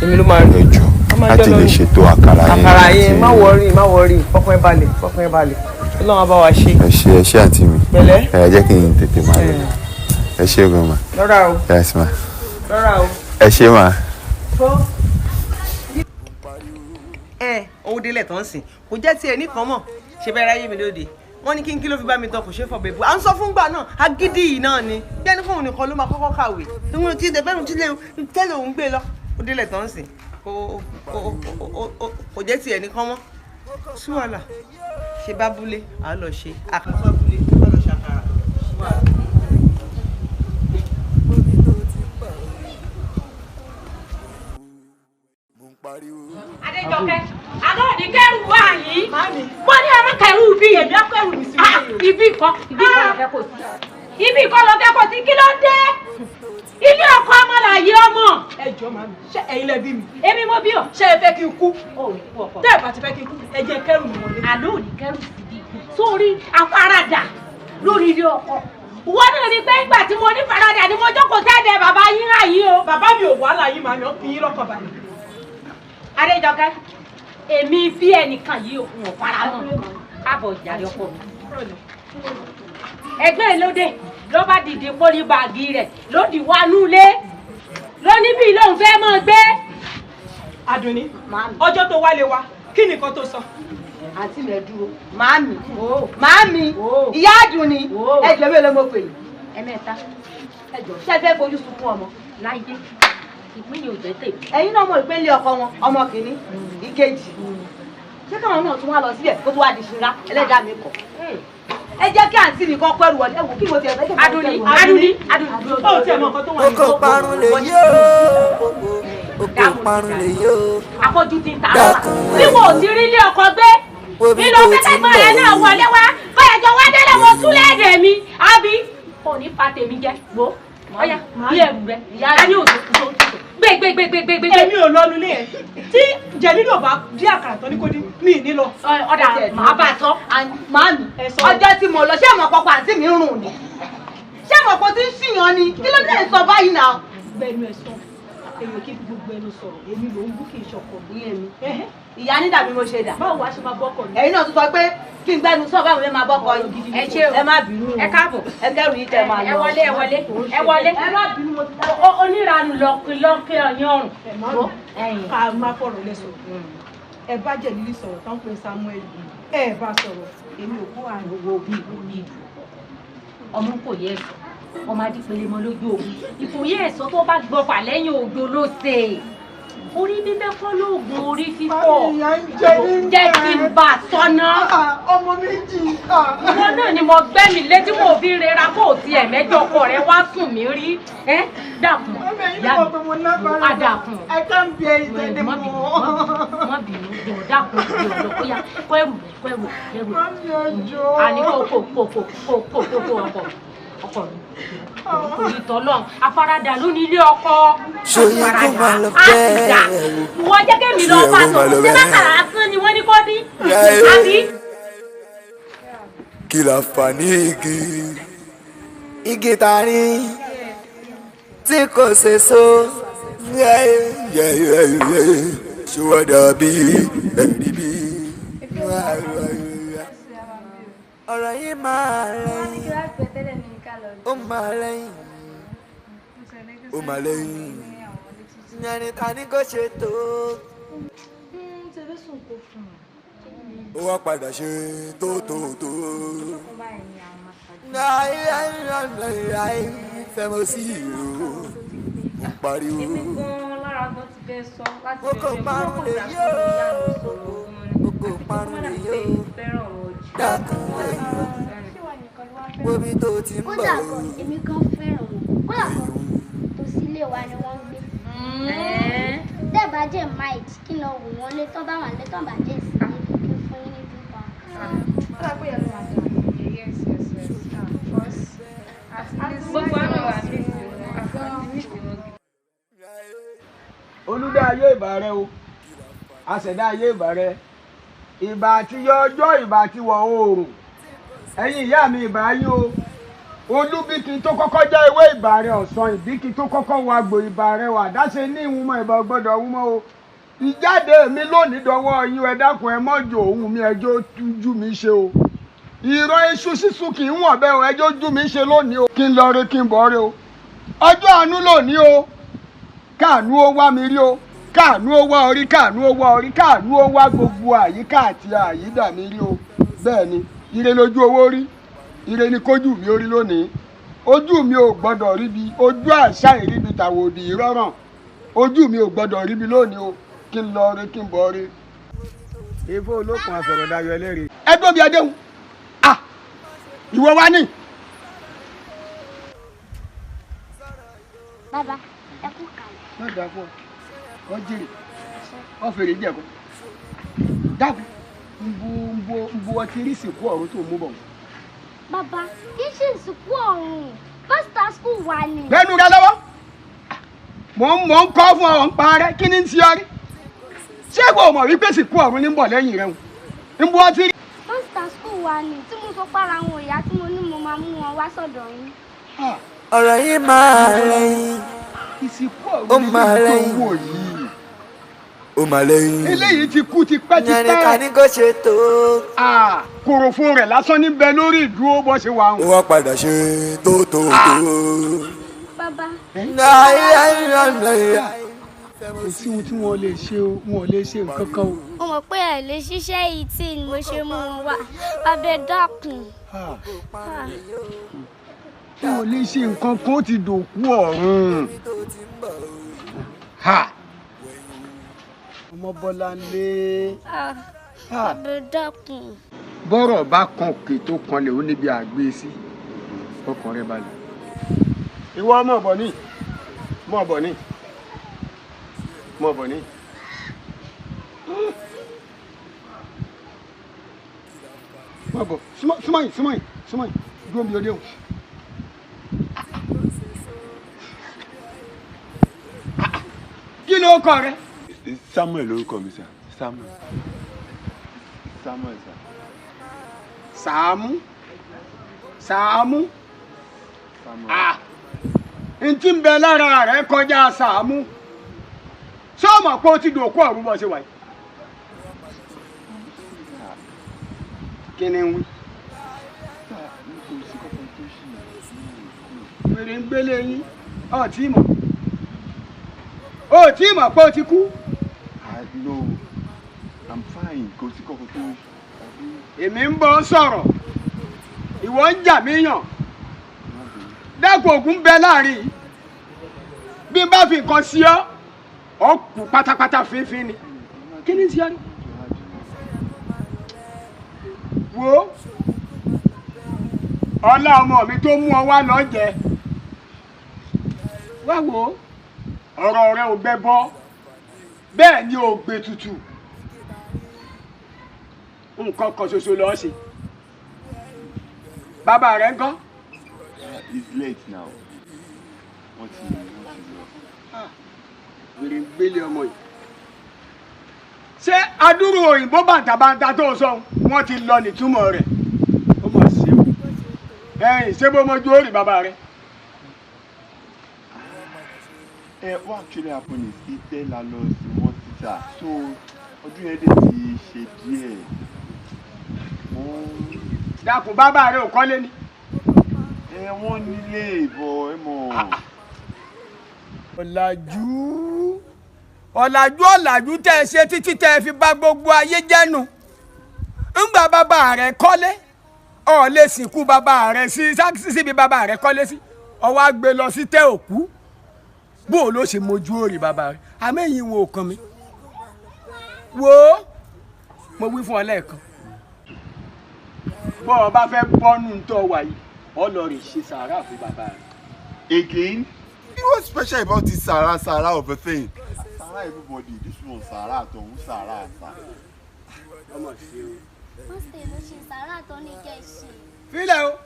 Èmi ló máa rí. Ẹ jọ̀ọ́, láti lè ṣètò àkàrà yẹn. Àkàrà yẹn, má wọrí, má wọrí, fọkàn ẹ balẹ̀, fọkàn ẹ balẹ̀. Ọlọ́run á bá wa ṣe. Ẹ ṣé, ẹ ṣé àǹtí mi. Pẹ̀lẹ́. Ẹ jẹ́ kí n tètè máa lọ. Ẹ ṣé gan ma. Lọ́ra o. Yes ma. Lọ́ra o. Ẹ ṣé ma. Ẹ owó délẹ̀ tó ń sìn kò jẹ́ tiẹ̀ nìkan mọ̀ ṣe bẹ́ẹ̀ ráyé mi lóde wọ́n ní kí ló fi bá mi tán kò ṣe fọ̀bẹ̀ bù à ń sọ fún gbà náà agídí yìí náà ni bí ẹni fóun nìkan ló máa kọ́kọ́ kàwé ìwọ̀n tí ìdẹ̀fẹ́ mi tẹ́lẹ̀ òun gbé lọ ó délẹ̀ tó ń sìn kò jẹ́ tiẹ̀ nìkan mọ́ sí wàhálà ṣe bá búlé à ń lọ ṣe àkàtọ́ abúlé à ń lọ ṣàkàrà sí wàhálà. Adéjọkẹ́, àlọ́ òní kẹ́rù wá yìí. Mo ní ọmọ kẹ́rù bí. Èmi á kẹ́rù mi sí ibi kọ́, ibi kọ́ lọ fẹ́ kò sí. Ibi kọ́ lọ fẹ́ kò sí, kí ló dé? Ilé ọkọ ọmọ làyé ọmọ. Ẹ jọ̀ọ́ màmí, ṣé ẹ̀yin lẹ bí mi? Èmi mo bí ọ. Ṣé ẹ fẹ́ kí n kú? Tẹ́ ẹ bá ti fẹ́ kí n kú, ẹ jẹ́ kẹ́rù mi wọlé. Àlọ́ òní kẹ́rù síbi. Sórí afárádà lórí ilé ọkọ. Wọ́n náà ní pé ìgbà tí mo ní faradà ni mo jókòó sẹ́dẹ̀ bàbá yín rà yín o. Bàbá mi ò wàhálà yín màmí, ó fi yín lọ́kàn balẹ̀. Adéjọkẹ́, èmi bí ẹnìkan yìí òkun ò fara mọ́ káàbọ̀ ìjàre ọkọ mi. Ẹgbẹ́ lóde ló bá dìde pólí báàgì rẹ̀ ló dì wá nulẹ̀ ló ní bí lóun fẹ́ mọ́ gbé. Àdùnní, ọjọ́ tó wálé wa kí nìkan tó sọ. Àǹtí mi ẹ dúró, màámi, màámi, ìyá Àdùnní, ẹjọ́ mi ló mọ̀ pé. Ẹ̀mẹ́ta. Ẹjọ́ ṣé ẹ fẹ́ fojú sunkún ọmọ? Láyé. Ìpín yóò jẹ́ tèmi. Ẹ̀yin náà mọ̀ ìpínlẹ̀ ọkọ wọn, ọmọ kìíní, ìkejì. Ṣé káwọn náà tún wá lọ síbẹ̀ kó tún wá di ṣinra ẹlẹ́dàá mi kọ̀? Ẹ jẹ́ kí àǹtí mi kọ́ pẹ́rù wọlé, ẹ wò kí mo ti ẹ̀ fẹ́ kí mo Àdùnní, Àdùnní, Àdùnní. Ó tiẹ̀ mọ nǹkan tó wà ní. Oko parun lè yó. Oko parun lè yó. Afọ́jú ti ń ta wá. Bí mo ò ti rí ilé ọkọ gbé, nínú pẹ́pẹ́gbọ́n rẹ̀ náà wọlé wá, kọ́yàjọ wá délé mo súnlẹ̀ èdè mi, àbí kò ní fa tèmi jẹ, wo. Ọ̀yá, bí ẹrù rẹ̀, a ní òtò gbé gbé gbé gbé gbé gbé. Èmi ò lọ nulẹ̀ yẹn. Tí Jẹ̀lílì ò bá dí àkàrà tán ní kò dín, mi ì ní lọ. Ọ̀dà màá bá a sọ. Màámi, ọjọ́ tí mo lọ, ṣé àmọ̀ pọ̀pọ̀ àǹtí mi ń rùn ni? Ṣé àmọ̀ pọ̀ tí ń ṣìyàn ni? Kí ló dé sọ báyìí náà? Gbẹnu ẹ sọ, èèyàn kí gbogbo ẹnu sọ̀rọ̀, èmi ló ń bú kí n ṣọkọ mi. Ìyá ní dàbí mo ṣe dà. Báwo wàá ṣe máa bọ́kọ̀ mi? Ẹ̀yin náà tún sọ pé kí n gbẹ́nu sọ báwo lè máa bọ́kọ yìí. Ẹ ṣé o. Ẹ má bínú. Ẹ káàbọ̀. Ẹ kẹ́rù yìí tẹ máa lọ. Ẹ wọlé, ẹ wọlé, ẹ wọlé. Ẹ má bínú mo ti dá. Onírànù lọ́kẹ́ ọ̀yán ọ̀rùn. Ẹ má bínú. Ká má fọ̀rọ̀ lẹ sọ̀rọ̀. Ẹ bá Jẹ̀lílì sọ̀rọ̀ tán pé Samuel. Ẹ bá sọ̀rọ̀. Èmi ò kó àrùn. Wo bí bí ọmọ kò yẹ ẹ̀sọ́ ọmọ adípele mọ lójú ogun ìfòyẹ́ ẹ̀sọ́ tó bá gbọ́fà lẹ́yìn òjò ló ṣe orí bíbẹ́ kọ́ lóògùn orí fífọ́ jẹ́ kí n bá a sọ́nà. Ọmọ méjì. Ìwọ náà ni mo gbẹ́ mi létí mo fi rera kó o tiẹ̀ mẹ́jọ ọkọ rẹ wá sùn mí rí. Ẹ dàkún ìyá mi a dàkún. I can't bear it anymore. Má bínú jọ dákun jọ lọ kó yá kó ẹrù rẹ kó ẹrù rẹ kó ẹrù rẹ. Àní kó kó kó kó kó kó kó kó ọkọ ọkọ mi. Torí tọ́lọ́run afárádà ló ní ilé ọkọ. Ṣó yẹ kó máa lọ bẹ́ẹ̀ o? Ìwọ jẹ́ kémi lọ bá sọ̀rọ̀ ṣé bákàrà asán ni wọ́n ní kó dín? Àbí? Kí láǹfààní igi igi ta ní tí kò ṣe so ṣé wọ́n dàbí ẹ̀rí bí? Ọ̀rọ̀ yìí máa lẹ́yìn, ó máa lẹ́yìn, ó máa lẹ́yìn. Ẹni ta ni kò ṣe tó. Ó wá padà ṣe tó tó tó. Fẹ́ mo sí ìró, mo pariwo. Mo kò parun lè yó, mo kò parun lè yó. Dákun ẹ̀yọ́, wo bí tó ti ń bọ̀. Kódà gan, èmi gan fẹ́ràn wọn. Kódà gan, tòsí ilé wa ni wọ́n ń gbé. Dẹ́ẹ̀bá jẹ́ Mike kí n lọ wò wọ́n lé tán bá wà lé tán bá jẹ́ ìsinmi kí n fún yín ní two pounds. Gbogbo àwọn Olúdá ayé ìbà rẹ o, àṣẹ̀dá ayé ìbà rẹ, ìbà àti yọ ọjọ́, ìbà àti wọ̀ oòrùn, ẹ̀yin ìyá mi ìbà yín o. Olúbíkin tó kọ́kọ́ jẹ́ ewé ìbà rẹ, ọ̀sán ìbíkin tó kọ́kọ́ wọ àgbò ìbà rẹ, wà dáṣe ní ìwúmọ̀ ìbà gbọ́dọ̀ wúmọ́ o. Ìjáde mi lónìí dọwọ́ yín, ẹ dákun ẹ mọ́jọ òun mi, ẹjọ́ tújú mi ṣe o. Ìrọ̀ iṣu sísun kì í wọ̀n bẹ́ẹ̀ o, ẹjọ́ ojú mi ṣe lónìí o. Kí n lọ re kí n bọ̀ re o. Ọjọ́ àánú lónìí o, káànú ó wá mi rí o, káànú ó wá orí, káànú ó wá orí, káànú ó wá gbogbo àyíká àti àyídà mi rí o. Bẹ́ẹ̀ ni, ire lójú owó rí, ire ni kójú mi ó rí lónìí. Ojú mi ò gbọ́dọ̀ ríbi, ojú àṣà ìríbi tàwòdì ìrọ̀ràn. Ojú mi ò gbọ́dọ̀ ríbi lónìí o, kí n lọ re kí n bọ̀ re. Ifo olókun àsọ̀rọ̀dayọ̀ ẹlẹ́rìí. Ẹgbẹ́ mi adéhùn, ah, ìwọ wá ní. Bàbá, ẹ kú kàlẹ̀. Má dà fún ọ, ọ jèrè, ọ fèrè jẹ̀kọ. Dákun, nbo ọtí rí ìsìnkú ọ̀run tó mú bọ̀. Bàbá, kì í ṣe ìsìnkú ọ̀run, pásítọ̀ skul wà ní. Lẹ́nu rẹ lọ́wọ́, mò ń kọ́ fún ọ ń pa rẹ, kí ni ń ṣe ọ rí? Ṣé ìwọ ò mọ̀ wípé ìsìnkú ọ̀run ní ń bọ̀ lẹ́yìn rẹ o? Nbo ọtí rí. Pásítọ̀ skul wà ní tí mo sọ pára àwọn ìyá tí mo ní mo máa mú wọn wá sọ́dọ̀ yín. Ọ̀rọ̀ yìí máa lẹ́yìn. Ìsìnkú ọ̀run ní tó wò yìí. Ó máa lẹ́yìn. Eléyìí ti kú tipẹ́tipẹ́. Yẹn ni ká ní kó ṣe tó. Kòròfo rẹ̀ lásán níbẹ̀ lórí ìdúró bó ṣe wà. Ó wá padà ṣe tó tó tó. Bàbá. Kò sí ohun tí wọ́n lè ṣe o, wọn ò lè ṣe nǹkan kan o. Mo mọ̀ pé ẹ lè ṣiṣẹ́ yìí tí mo ṣe mú wọn wá. Bàbá ẹ dákun. Wọn ò lè ṣe nǹkan kan, ó ti dòkú ọ̀run. Ọmọ Bọ́láńlé. Bàbá ẹ dákun. Bọ́rọ̀ bá kan òkè tó kanlẹ̀ ó níbi àgbé sí, ọkàn rẹ balẹ̀. Ìwọ ọmọ ọ̀bọ̀ ní, mọ̀ ọ̀bọ̀ ní, mọ̀ ọ̀bọ̀ ní. Mọ̀ ọ̀bọ̀, súnmọ́ yìí, súnmọ́ yìí, súnmọ́ yìí, dúró mi òde o. Kí ló kọ rẹ? Samuel lórúkọ mi sir. Samuel. Samuel sir. Sàámú. Sàámú. Ah! N tí ń bẹ lára rẹ kọjá Sàámú. Ṣé o mọ̀ pé o ti dòkú ọ̀run bó ṣe wà yìí? Kí ni ń wí? Wèrè ń gbélé yín, ọ̀ tí mọ̀. O tí mọ̀ pé o ti kú. No, I'm fine. Kò sí kankan tó. Èmi ń bọ́ sọ̀rọ̀, ìwọ ń jà mí yàn. Dákun, ògùn bẹ láàrin yìí. Bí n bá fi nǹkan sí ọ, ọ kú pátápátá fínfín ni. Kí ni sí ọ ni? Wo ọlá ọmọ mi tó mú ọ wá lọ jẹ. Wá wo ọ̀rọ̀ rẹ ò gbẹ bọ́, bẹ́ẹ̀ ni ò gbé tutù. Nǹkan kan ṣoṣo lọ́ọ́ ṣe. Bàbá rẹ ńkọ́? It's late now. Wọ́n ti lọ. Wèrè ń gbélé ọmọ yìí. Ṣé adúrú òyìnbó bàǹtàbàǹtà tó sọ wọ́n ti lọ nìtúmọ̀ rẹ̀? Ó mọ̀ sí o. Ẹ̀yìn ṣé bó mojú ó rí bàbá rẹ? What actually happened is ìtẹ́ la lọ sí wọ́n títà. So ọdún yẹn dẹ̀ ti ṣe díẹ̀. Dákun, bàbá rẹ ò kọ́lé ni. Ẹ wọ́n nílé ìbọ̀ ẹ mọ̀. Ọ̀làjú ọ̀làjú ọ̀làjú tẹ́ ẹ ṣe títí tẹ́ ẹ fi bà gbogbo ayé jẹ́nu. Ńgbà bàbá rẹ kọ́lé, ọ̀ lè sìnkú bàbá rẹ sí síbi bàbá rẹ kọ́lé sí. Ó wá gbé lọ sí tẹ́ òkú. Bó o ló ṣe mojú òrì bàbá rẹ? Àmọ́ èyí wo kàn mí. Wo mo wí fún ọ lẹ́ẹ̀kan. Bọ́ ọ bá fẹ́ bọ́nú tó wà yìí, ọ lọ rè ṣe sàárà fún bàbá rẹ. Again? What's special about this Sahara Sahara of a thing? Sahara everybody, this one Sahara, tọ̀hún Sahara àṣà. Ọmọ sí o. Wọ́n sì ló ṣe sàárà tó ní kẹ́ ẹ ṣe. Fílẹ̀ o,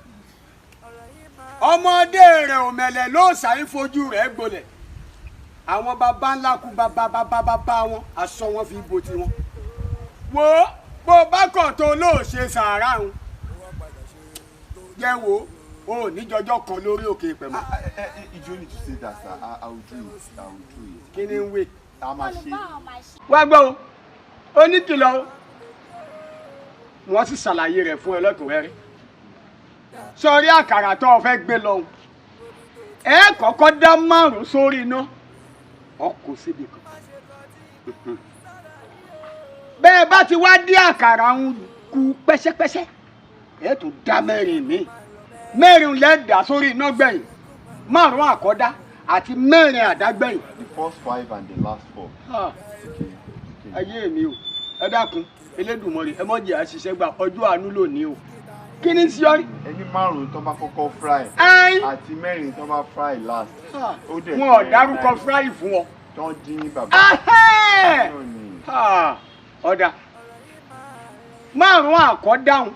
ọmọdé rẹ̀ òmẹ̀lẹ̀ ló ṣàì fojú rẹ̀ gbolẹ̀. Àwọn baba ńlá kú baba baba baba wọn, aṣọ wọn fi bo tiwọn. Wo bó bá kọ̀ tó lóò ṣe sàárà ń jẹ́ wo o ò ní jọjọ́ kan lórí òkè pẹ̀mọ́. You don't need to say that, sir. I will do it. I will do it. Kí ni ń wé? A máa ṣe. Wá gbọ́ o, ó ní kìlọ̀ o, wọ́n sì ṣàlàyé rẹ̀ fún ẹ lẹ́kùnrẹ́rẹ́. Sọrí àkàrà tó o fẹ́ gbé lọ́hùn, ẹ kọ́kọ́ dá 5 sórí iná, ọ kò síbi kan. Bẹ́ẹ̀ bá ti wá dé àkàrà ń ku pẹ́sẹ́pẹ́sẹ́, ẹ tún dá 4 míì, 4 lẹ́ẹ̀dá sórí iná gbẹ̀yìn, 5 àkọ́dá àti 4 àdágbẹ̀yìn. The first 5 and the last 4. Ayé mi o, ẹ dákun Elédùmarè, ẹ mọ̀ jẹ́ àṣìṣe gba ọjọ́ àánú lónìí o. Kí ni sí ọ rí? Ẹni 5 tó bá kọ́kọ́ fry àti 4 tó bá fry last. Wọn ò dárúkọ fry fún ọ. Tán dín bàbá. Ọ̀dà 5 àkọ́dáhùn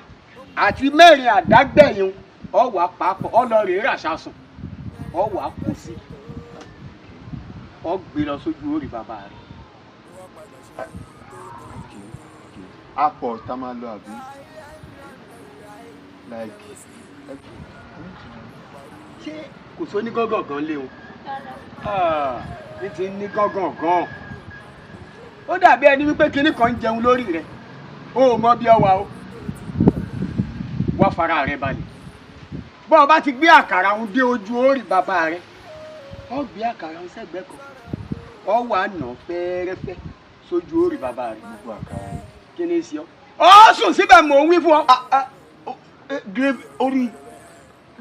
àti 4 àdágbẹ̀yìn ọwọ́ àpapọ̀ ọlọ́ọ̀rẹ́ ràṣà sùn ọwọ́ àkó sí ọ gbé lọ sójú orí bàbá rẹ̀. Apọ̀ tá máa lọ àbí? Like. Ṣé kò sọ ní gángan gan lé o? Ní ti ní gángan gan. Ó dàbí ẹni wípé kinní kan ń jẹun lórí rẹ̀. O ò mọ bí ọ wà o. Wá fara rẹ balẹ̀. Bọ́ ọ bá ti gbé àkàrà òun dé ojú orí bàbá rẹ̀, ọ gbé àkàrà òun sẹ́gbẹ̀ẹ́ kan. Ọ wà nà fẹ́ẹ́rẹ́fẹ́ sójú orí bàbá rẹ̀. Gbogbo àkàrà yẹn. Kí ni sí ọ? Ọ sùn síbẹ̀ mò ń wí fún ọ. Grave orí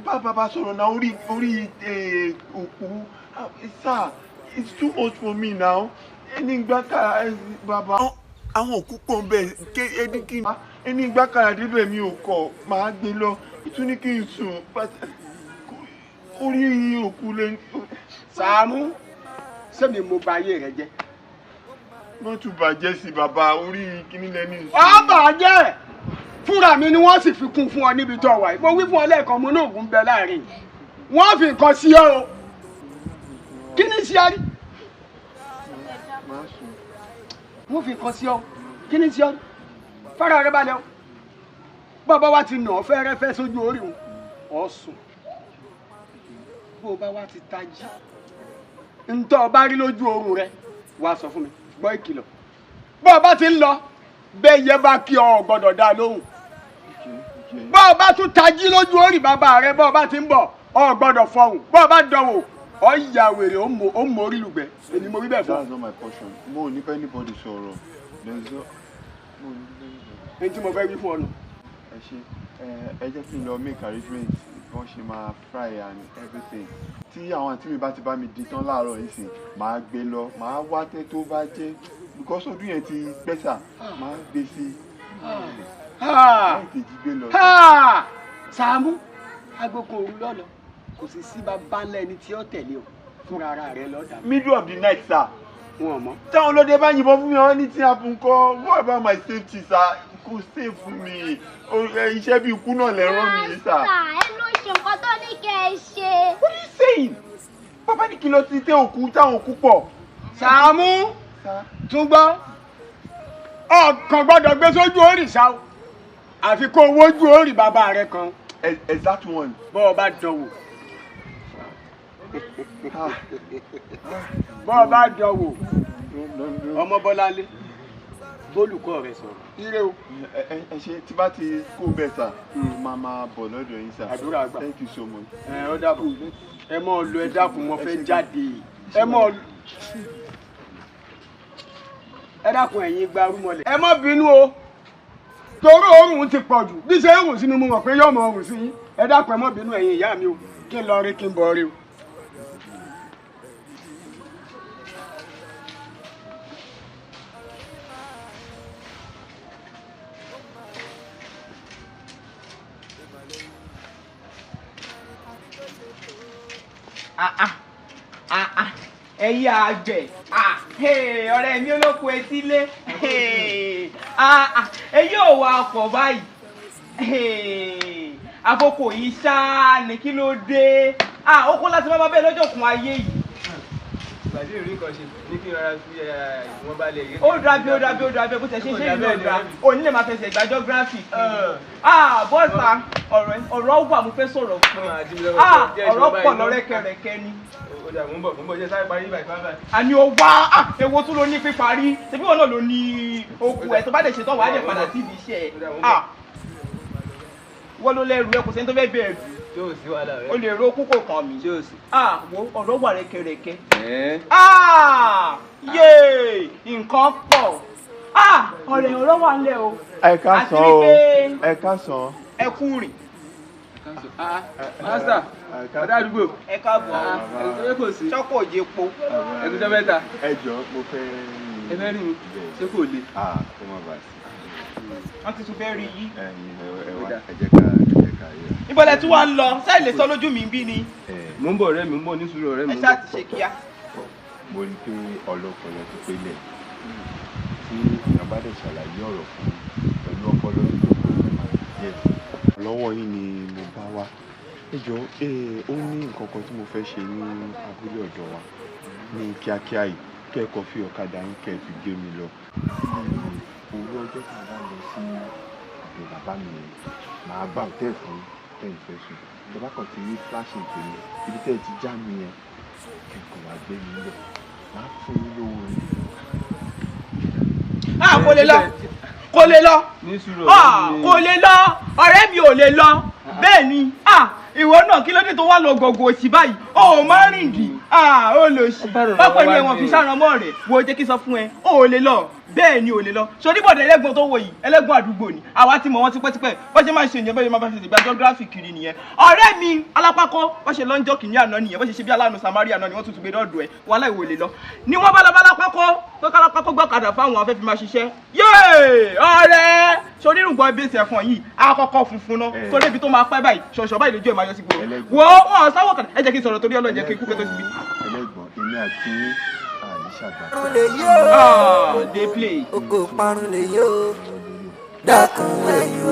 bá bàbá sọ̀rọ̀ náà orí orí òkú. Sir, it's too much for me now. Ẹni gbàkàrà bàbá. Àwọn òkú pọ̀ ń bẹ̀ ẹni kí ẹni gbàkàrà débẹ̀ mi ò kọ̀ máa gbé lọ. Ìtúní kí n sùn orí òkú lè. Sàámú, sẹ́mi mo bà ayé rẹ jẹ́. Wọ́n tún bàjẹ́ sí bàbá orí kíní lẹ́ni. Ọ bàjẹ́ fúnra mi ni wọ́n sì fi kún fún ọ níbi tó wà yìí. Mo wí fún ọ lẹ́ẹ̀kan, mo ní òògùn ń bẹ láàrin. Wọ́n fi nǹkan sí ọ o. Kí ni sí ọ rí? Wọ́n fi nǹkan sí ọ. Kí ni sí ọ rí? Fara rẹ balẹ̀ o. Bàbá wa ti nà ọ́ fẹ́rẹ́fẹ́ sójú orí òun. Ọ sùn. Bó o bá wa ti tají, ntọ́ ọ bá rí lójú oorun rẹ, wàá sọ fún mi. Gbọ́ ìkìlọ̀. Bó o bá ti ń lọ, bẹ́ẹ̀ yẹ bá kí ọ gbọ́dọ̀ dá lóhùn. Bó o bá tún tají lójú orí bàbá rẹ, bó o bá ti ń bọ̀, ọ gbọ́dọ̀ fọhùn. Bó o bá dánwò, ọ ya wèrè, ó mọ orí lùgbẹ́. Èmi mo wí bẹ́ẹ̀ fún ọ. That's not my portion. Mo ò ní bá anybody sọ̀rọ̀. There is no. Mo ò ní bá anybody. Ẹni tí mo fẹ́ wí fún ọ nù. Ẹ ṣe ẹ jẹ́ kí n lọ make arrangements bí wọ́n ṣe máa fry and everything. Tí àwọn àǹtí mi bá ti bá mi di tán láàárọ̀ yìí sìn, màá gbé lọ, màá wá tẹ́ tó bá jẹ́ because ọdún yẹn ti pẹ́ sà, màá gbé sí i. Sàámú, aago kan òru lọ́lọ́, kò sì sí bàbá ńlá ẹni tí ó tẹ̀lé o fúnra ara rẹ lọ́dà. Middle of the night, sir. Wọn mọ̀. Táwọn ọlọ́dẹ bá yìnbọn fún mi, àwọn ní tí a fún kọ́, what about my safety, sir? Kò safe fún mi. Iṣẹ́ bí ikú náà lẹ́rọ mi, sir. Ẹ ló ṣe nǹkan tó ní kẹ́ ẹ ṣe. What are you saying? Bàbá ní kí lọ sí tẹ òkú táwọn òkú pọ̀. Sàámú, tún gbọ́, ọkàn gbọ́dọ̀ gbé sójú òrìṣà o, àfi kó owó ojú òrì bàbá rẹ kan. Exact one. Bọ́ ọ bá dánwò. Bọ́ ọ bá dánwò, ọmọ Bọ́láńlé, bólùkọ́ rẹ sọ̀rọ̀. Ire o. Ẹ ṣe tí bá ti kó bẹ́ẹ̀ sà, máa máa bọ̀ lọ́dọ̀ yín sà. Àdúrà gbà. Thank you so much. Ẹ ọ dàbọ̀, ẹ mọ̀ ọ́ lọ, ẹ dákun, mo fẹ́ jáde. Ẹ mọ̀ ọ́ ẹ dákun, ẹ̀yin gba rúmọlẹ̀. Ẹ má bínú o, torí òórùn ti pọ̀ jù, bí ṣe ń rùn sí mi mo mọ̀ pé yóò mọ òórùn sí yín. Ẹ dákun, ẹ má bínú ẹ̀yin ìyá mi o, kí n lọ rí kí n bọ̀ rí o. Ẹ̀yin àgbẹ̀, ọ̀rẹ́ mi olóko etílé, èyí ò wá pọ̀ báyìí. Àkókò yìí ṣáá ni kí ló dé? Ó kó láti má bá bẹ́ẹ̀ lọ́jọ́ kun ayé yìí. Ìgbà tí ìrírí kan ṣe ní kí n rárá fi ìwọ̀n balẹ̀ yìí. Ó dà bí ó dà bí ó dà bí bó ṣe ṣe ṣe ìlú ọ̀dà òní lè máa fẹsẹ̀ gba geography. Ah, bọ́sà, ọ̀rọ̀ wà, mo fẹ́ sọ̀rọ̀ fún ẹ. Ah, ọ̀rọ̀ pọ̀ lọ́rẹ́kẹrẹkẹ ni. Ó dà, mò ń bọ̀, mò ń bọ̀, jẹ́ sáré parí ibà ìfáfá. Àní o wá, èwo tún ló ní píparí? Ṣebí wọn náà ló ní okùn ẹ̀, tó bá dẹ̀ ṣe tán wàá dẹ̀ padà sí ibi iṣẹ́ ẹ̀. Wọ́n ló lẹ́rù ẹ, kò sẹ́ni tó fẹ́ bẹ̀rù. O lè ro kókò kan mi. Ah, wo, ọ̀rọ̀ wà rẹ́kẹrẹ́kẹ́. Ah, yéè, nǹkan pọ̀. Ah, ọ̀rẹ́, ọ̀rọ̀ wà ńlẹ̀ o. Ẹ káàsán o, ẹ káàsán. Ẹ kú rìn. Master, ọ̀dà àdúgbò. Ẹ káàbọ̀. Ẹ kò sí. Ṣọ́kọ̀ òye po. Ẹ kú jọ́ mẹ́ta. Ẹ jọ̀ọ́, mo fẹ́ rí yín. Ẹ fẹ́ rí mi? Ṣé kò le? Ah, kó má bàa sí. Wọ́n ti tún fẹ́ rí yín. Ẹ̀yin ẹ wá, ẹ jẹ́ ká yẹ. Ibo lẹ tún wá ń lọ? Ṣé lè sọ lójú mi bí ni? Mo ń bọ̀ ọ̀rẹ́ mi, mo ń bọ̀ ní sùúrù ọ̀rẹ́ mi. Ẹ ṣáà ti ṣe kíá. Mo rí i pé ọlọ́pọlọ tó pé lẹ̀ tí èèyàn bá dẹ̀ ṣàlàyé ọ̀rọ̀ fún pẹ̀lú ọpọlọ tó pé yẹ. Lọ́wọ́ yín ni mo bá wá. Ẹ jọ̀ọ́, ó ní nǹkan kan tí mo fẹ́ ṣe ní abúlé ọ̀dọ̀ wa ní kíákíá yìí, kẹ́kọ̀ọ́ fi ọ̀kadà yín kẹ́ fi gbé mi lọ. Owó ọjọ́ kan bá lọ sí ọ̀dọ̀ bàbá mi yẹn, màá bá òtẹ́ẹ̀ fún tẹ́yìn fẹ́ sùn. Ìjọba kan ti rí fúláṣì tèmi, ibi tẹ́ẹ̀ ti já mi yẹn, kẹ́kọ̀ọ́ wá gbé mi lọ. Màá fún yín lówó yín. Ah, kò lè lọ, kò lè lọ, kò lè lọ, ọ̀rẹ́ mi ò lè lọ. Bẹ́ẹ̀ ni, ìwọ náà kí ló dé tó wá lọ gọ̀gọ̀ òsì báyìí? O ò má rìn dì, ó lò sí. Pápá ni ẹ̀wọ̀n fi ṣàrànmọ́ rẹ̀, wo jẹ́ kí n sọ fún ẹ, o ò lè lọ. Bẹ́ẹ̀ ni ò lè lọ. Ṣoníbọ̀dẹ̀ ẹlẹ́gbọ̀n tó wò yìí, ẹlẹ́gbọ̀n àdúgbò ni. Àwa ti mọ̀ wọ́n tipẹ́tipẹ́. Bọ́n ṣe máa ń ṣe ìyẹn, bọ́n ṣe máa bá ṣe ìgbà geography kiri nìyẹn. Ọ̀rẹ́ mi alápákọ́, bọ́n ṣe lọ́njọ́ kìíní àná nìyẹn, bọ́n ṣe ṣe bí aláàánú Samaria náà ni wọ́n tún ti gbé dọ́ọ̀dọ̀ ẹ̀. Wàhálà ìwò lè lọ. Ni wọ́n bá lọ bá alápákọ́, pé kálápákọ́ gbọ́kadà fáwọn afẹ́fẹ́ máa ṣiṣẹ́. Yéè! Ọ̀rẹ́! Ṣonírùngbọ̀n bẹ́sẹ̀ ẹ̀fọn yìí, akọ́kọ́ funfun náà, tó débi tó máa pẹ́ báyìí, ṣọ̀ṣọ̀ báyìí lójú ẹ̀ máa yọ sí gbòòrò. Wo wọn sáwọ́ kan, ẹ jẹ́ kí n sọ̀rọ̀ torí Ọlọ́run, jẹ́ kí n kú kẹ́tọ́ síbi. Ẹlẹ́gbọ̀n, èmi àti Dey play. Oko parun lè yó. Dákun ẹ̀yìn o.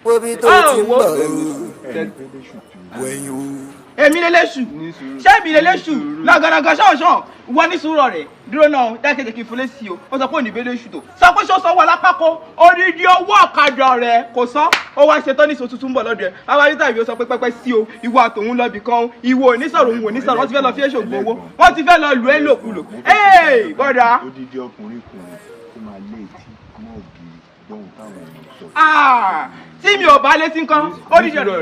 Wo bí tó ti ń bọ̀ o. Wẹ̀yìn o. Èmi lélẹ́sù. Ṣé èmi lélẹ́sù? Lọ́gànàgàn ṣọ̀ṣọ̀. Wọ́n ní sùúrù rẹ̀. Dúró náà, dákẹ́jẹ́ kí n fúnlé sí o. Ó sọ pé òní bẹ́lẹ́sù tó. Sọ pé ṣó sanwó alápákó. Odidi owó ọ̀kadà rẹ̀ kò sọ. Ó wá ṣetán ní ìṣòtútù ń bọ̀ lọ́dọ̀ ẹ̀. Bàbá yìí tàbí ó sọ pé pẹ́pẹ́ sí o. Ìwọ àtòun lọ bì kan. Ìwọ ò ní sọ̀rọ̀, òun ò ní sọ̀rọ̀. Wọ́n ti fẹ́ lọ fi èṣò gbowó. Wọ́n ti fẹ́ lọ lù ẹ́ lòkulò. Ee bọ́dà. Odidi ọkùnrin kùnrin tó máa lé etí mọ́ ògiri gbọ́hùn táwọn èèyàn sọ. Tí mi ò bá létí nǹkan, ó ní jẹ̀rọ.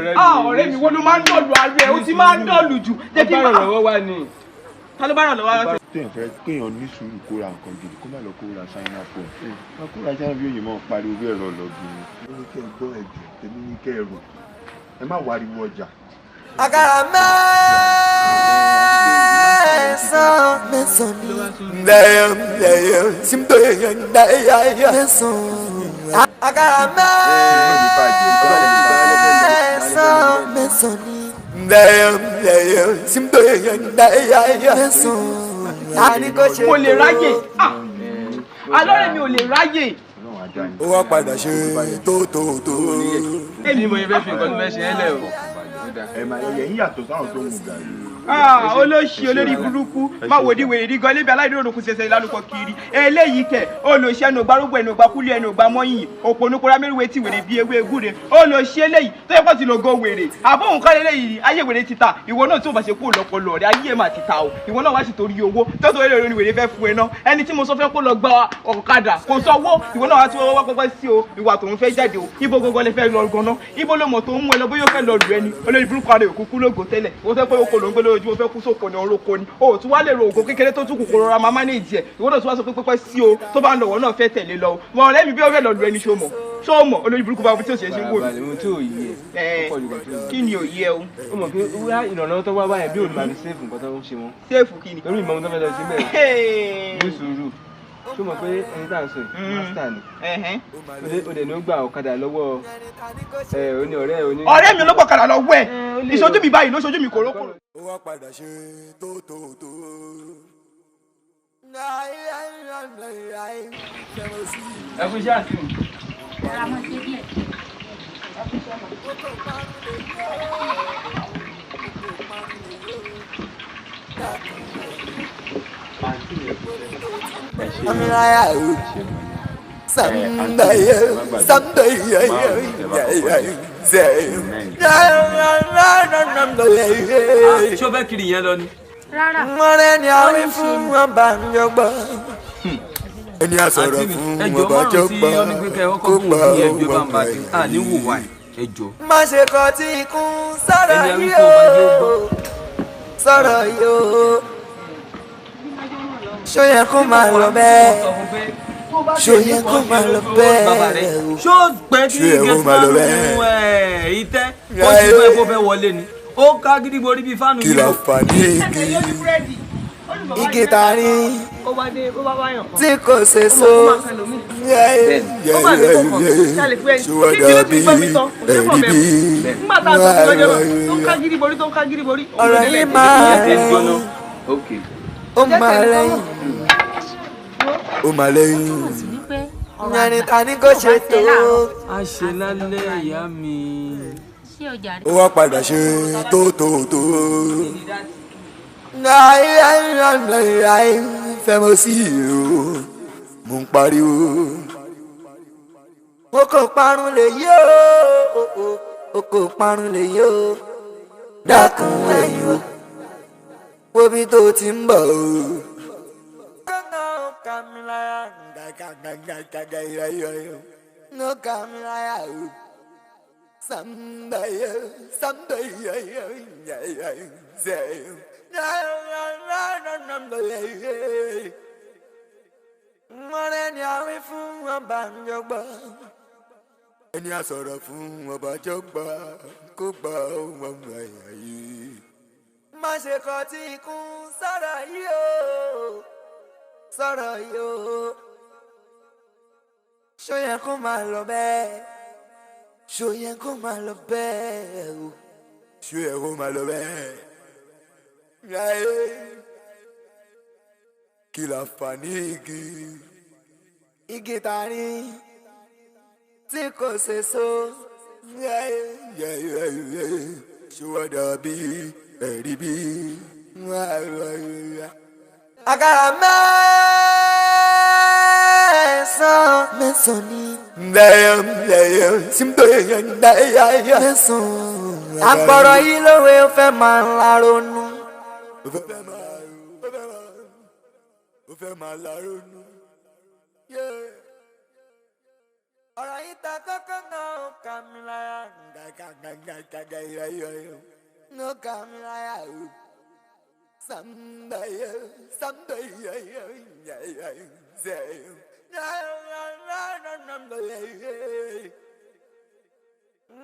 Ọ̀rẹ́ mi wo ló máa ń dọ̀lù ara ẹ̀, ó ti máa ń dọ̀lù jù. Jẹ́ kí n bá ràn lọ́wọ́ wá ni. Ta ló bá ràn lọ́wọ́ wá? Téèyàn fẹ́ kéèyàn ní sùúrù kó ra nǹkan gidi, kó má lọ kó ra China phone. Má kó ra China bí òyìnbó máa pariwo bí ẹ̀rọ ọlọ́gbìn ni. Ó ní kẹ́ ẹ gbọ́ ẹ̀jọ̀, tèmi ní kẹ́ ẹ rò. Ẹ má wariwo ọjà. Àkàrà mẹ́sàn-án mẹ́sàn-án ni. Mẹ́sàn-án. Àkàrà mẹ́sàn-án mẹ́sàn-án ni. Mẹ́sàn-án. Mo lè ráyè. Alọ́rẹ̀ mi ò lè ráyè. Ó wá padà ṣe tó tó tó. Èmi mo fẹ́ fi nǹkan tó fẹ́ ṣe é lẹ̀ o. Ẹ máa yẹ yín yàtọ̀ sáwọn tó ń mu gàrí. Olóṣì olórí burúkú máa wò ní wèrè ní gan lébi aláìdúró ṣẹṣẹ ìlànà kiri eléyìí kẹ olóṣì ẹnu ògbà rúgbọ ẹnu ògbà kúlẹ̀ ẹnu ògbà mọ́yìn òpònúkúra mẹ́rìnwé tí wèrè bí ewé egúre olóṣì eléyìí tó yẹ kó ti lògo wèrè àbóhùn kọ́ eléyìí ayé wèrè ti ta ìwọ náà tí ò bá ṣe kú lọ́pọlọ rẹ ayé mà ti ta o ìwọ náà wá sì torí owó tó tó eré wèrè fẹ́ fún ẹ náà ẹni tí mo sọ fẹ́ kó lọ gba ọ̀kadà kò sanwó ìwọ náà wá tí wọ́n wá pẹ́pẹ́ sí o ìwà tòun fẹ́ jáde o ibo gbogbo lè fẹ́ lọ gan-an ibo ló mọ̀ tó ń mú ẹ lọ bóyá ó fẹ́ lọ lù ẹni olórí burúkú ara òkúkú lógo tẹ́lẹ̀ ó fẹ́ pé oko ló ń gbé lójú ó fẹ́ kú sóko ní oróko ni o tún wá lè ro ògo kékeré tó tún kòkòrò ra máa mánéèjì ẹ̀ ìwọ náà tún wá sọ pé pẹ́pẹ́ sí o tó bá ń lọ̀wọ́ náà fẹ́ tẹ̀lé lọ o mọ ọ̀rẹ́ mi bí ó fẹ́ lọ lù ẹni ṣó mọ̀ ṣó mọ̀ olórí burúkú bá tí ò ṣe é ṣe ń wò mí. Kí ni òye ẹ o. Ó mọ̀ pé wíwá ìrànlọ́wọ́ tó wá wáyẹn bí òun máa fi séèfù nǹkan tó ń ṣe wọn. Séèfù kí ni. Torí ìmọ̀ ohun tó fẹ́ lọ sí mẹ́rin. Ní sùúrù. Ṣó mọ̀ pé ẹni tá à ń sọ yìí mástà ni. Ó dẹ̀ ní ó gba ọ̀kadà lọ́wọ́ ẹ̀ ó ní ọ̀rẹ́ ẹ̀ ó ní. Ọ̀rẹ́ mi ló gbọ̀kadà lọ́wọ́ ẹ̀ ìṣojú mi báyìí ló ṣojú mi kòrókòrò. Ó wá padà ṣe tó tó tó. Ẹ kú iṣẹ́ àti mi. Amíláyà o. Someday, someday, Ṣé o fẹ́ kiri yẹn lọ ni? Rárá. Wọ́n ní àwọn fún wọn bá ń jọgbọ́. Ẹni a sọ̀rọ̀ fún wọn bá jọgbọ́ kó gbọ́ wọn bá. Ní wò wá ẹ jọ. Má ṣe kọ tí ikún sọ̀rọ̀ yìí o, sọ̀rọ̀ yìí o. Ṣó yẹ kó máa lọ bẹ́ẹ̀? Ṣó yẹ kó máa lọ bẹ́ẹ̀? Ṣó pẹ́ kí gẹ̀ẹ́sì ẹ̀ ìtẹ́ ó ti fẹ́ kó fẹ́ wọlé ni, ó ká gidigbo rí bíi fáànù Kí la fà ní igi igi ta ní tí kò ṣe so? Ṣùwọ́dà bí ẹ̀rí bí ọ̀rọ̀ yìí máa ó máa lẹ́yìn, ó máa lẹ́yìn. Ẹni ta ni kò ṣe tó. A ṣe lálẹ́ ìyá mi. Ó wá padà ṣe tó tó tó. Fẹ́ mo sí o, mo ń pariwo. O kò parun lè yí o, o kò parun lè yí o. Dákun ẹ̀yìn o, wo bí tó ti ń bọ̀ o. No kamiláyà o. Someday, someday, wọ́n ní àwí fún ọba jọgbọ́. Ẹni a sọ̀rọ̀ fún ọba jọgbọ́ kó gbọ́ wọn yìí. Má ṣe kọ tí ikún sọ̀rọ̀ yìí o, sọ̀rọ̀ yìí o. Ṣó yẹ kó máa lọ bẹ́ẹ̀? Ṣó yẹ kó máa lọ bẹ́ẹ̀ o? Ṣó yẹ kó máa lọ bẹ́ẹ̀? Kí la fà ní igi igi ta ní tí kò ṣe so? Ṣùwọ́dà bí ẹ̀rí bí. Àkàrà mẹ́sàn-án mẹ́sàn-án ni. Mẹ́sàn-án. Àpọ̀rọ̀ yìí lówe ó fẹ́ máa ń laronú. Ó fẹ́ máa laronú. Ọ̀rọ̀ yìí ta kókó náà ó kà mí láyà. Ó kà mí láyà o. Someday, someday,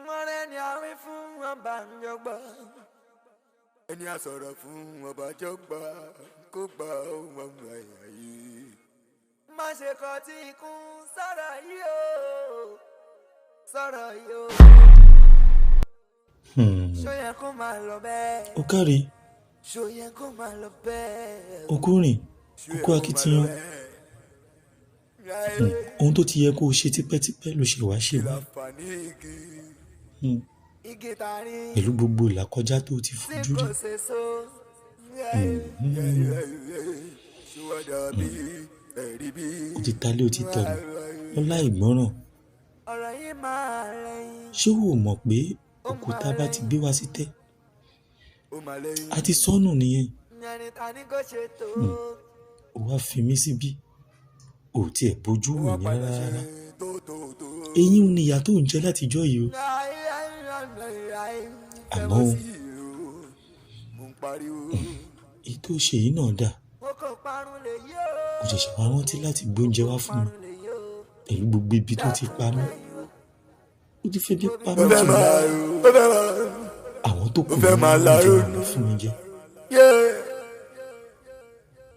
wọ́n ní àwí fún ọba jọgbọ́. Ẹni a sọ̀rọ̀ fún ọba jọgbọ́ kó gbọ́ wọn yìí. Má ṣe kọ tí ikún sọ̀rọ̀ yìí o, sọ̀rọ̀ yìí o. Ṣó yẹ kó máa lọ bẹ́ẹ̀? Ó káre. Ṣó yẹ kó máa lọ bẹ́ẹ̀? Ó kú rìn, ó kú akitiyan. Ohun tó ti yẹ kó o ṣe tipẹ́tipẹ́ ló ṣe wá ṣe báyìí. Pẹ̀lú gbogbo ìlàkọjá tó ti fojú rí. Ó ti talé, ó ti tọ̀nà lọ́lá ìgbọ́ràn. Ṣé o mọ̀ pé òkúta bá ti gbé wá sí tẹ́? A ti sọnù nìyẹn. Ó wá fi mí síbí, ò tiẹ̀ bójú wò mí rárá. Eyín ni ìyà tó ń jẹ látijọ́ yìí o. Àmọ́ o, èyí tó ṣe yìí náà dà. Ó ṣẹ̀ṣẹ̀ wá rántí láti gbóúnjẹ wá fún mi pẹ̀lú gbogbo ibi tó ti pa mí. Ó ti febi pa mí jù. Àwọn tó kù ní oúnjẹ wà fún mi jẹ.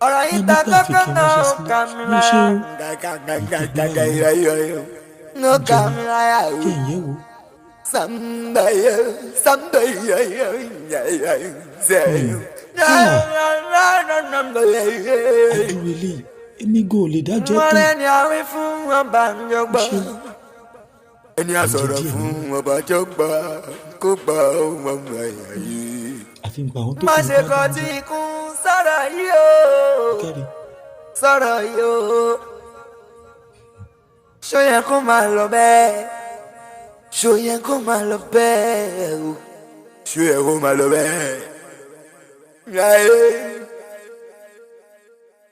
Ọ̀rọ̀ yìí ta kókó náà ó kà mí láyà. Ó kà mí láyà o. Kí ẹ̀yẹ́ wo. Someday, someday, Adúrú eléyìí, èmi gan ò lè dájọ́ tán. Wọ́n ní àwí fún ọba jọgbọ́. Ẹni a sọ̀rọ̀ fún ọba jọgbọ́ kó gbọ́ wọn yìí. Àfi ń pa àwọn tó Má kù ṣe ní kọ tí ikún sọ̀rọ̀ yìí o, kárí. Sọ̀rọ̀ yóò ṣó yẹ kó máa lọ bẹ́ẹ̀, ṣó yẹ kó máa lọ bẹ́ẹ̀ o, ṣó yẹ kó máa lọ bẹ́ẹ̀. Láyé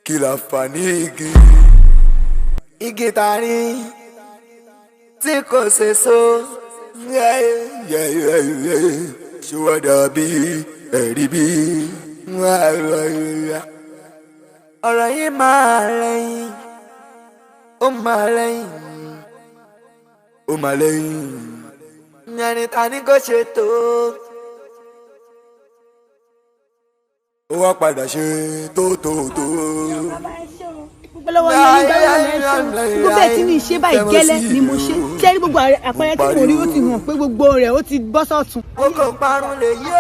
kí la fà ní igi igi ta ní tí kò ṣe so. Ṣé wọ́n dàbí ẹ̀rí bí? Ọ̀rọ̀ yìí máa lẹ́yìn, ó máa lẹ́yìn, ó máa lẹ́yìn. Ẹni ta ni kò ṣe tó, ó wá padà ṣe tó tó tó. Lọ́wọ́ yẹn nígbà wà lẹ́sùn gbogbo bẹ́ẹ̀ tí mi ṣe báyìí gẹ́lẹ́ ni mo ṣe ṣé rí gbogbo àpẹẹrẹ tí mo rí, ó ti hàn pé gbogbo rẹ̀ ó ti bọ́ sọ̀tún. Ó kò parun lè yó,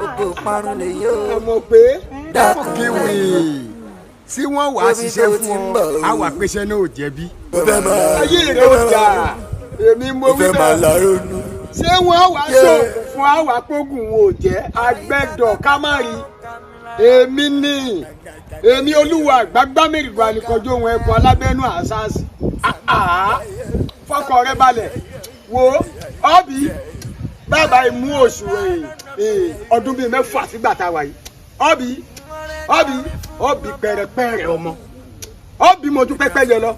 ó kò parun lè yó. Ẹ mọ̀ pé kíwì tí wọ́n wàá ṣiṣẹ́ fún ọ, á wà pèsè náà ò jẹ̀bi. Ayé rẹ̀ ò dà, èmi mo wí bẹ́ẹ̀. Ṣé wọ́n wàá ṣòògùn fún àwa pógùn wọn ò jẹ́ agbẹ́dọ̀ ká má rí? Èmi ni èmi olúwa àgbàgbàmìrìgbà nìkanjú ohun ẹ̀kọ́ alábẹ́nú àṣàṣì. Fọkàn rẹ balẹ̀, wo ọ́bì bàbá ìmú oṣù ọdún bíi 6 sígbà tá a wà yìí, ọ́bì ọ́bì ọ́bì pẹ̀rẹ̀pẹ̀rẹ̀ ọmọ ọ́bì mojú pẹ́pẹ́yẹ lọ,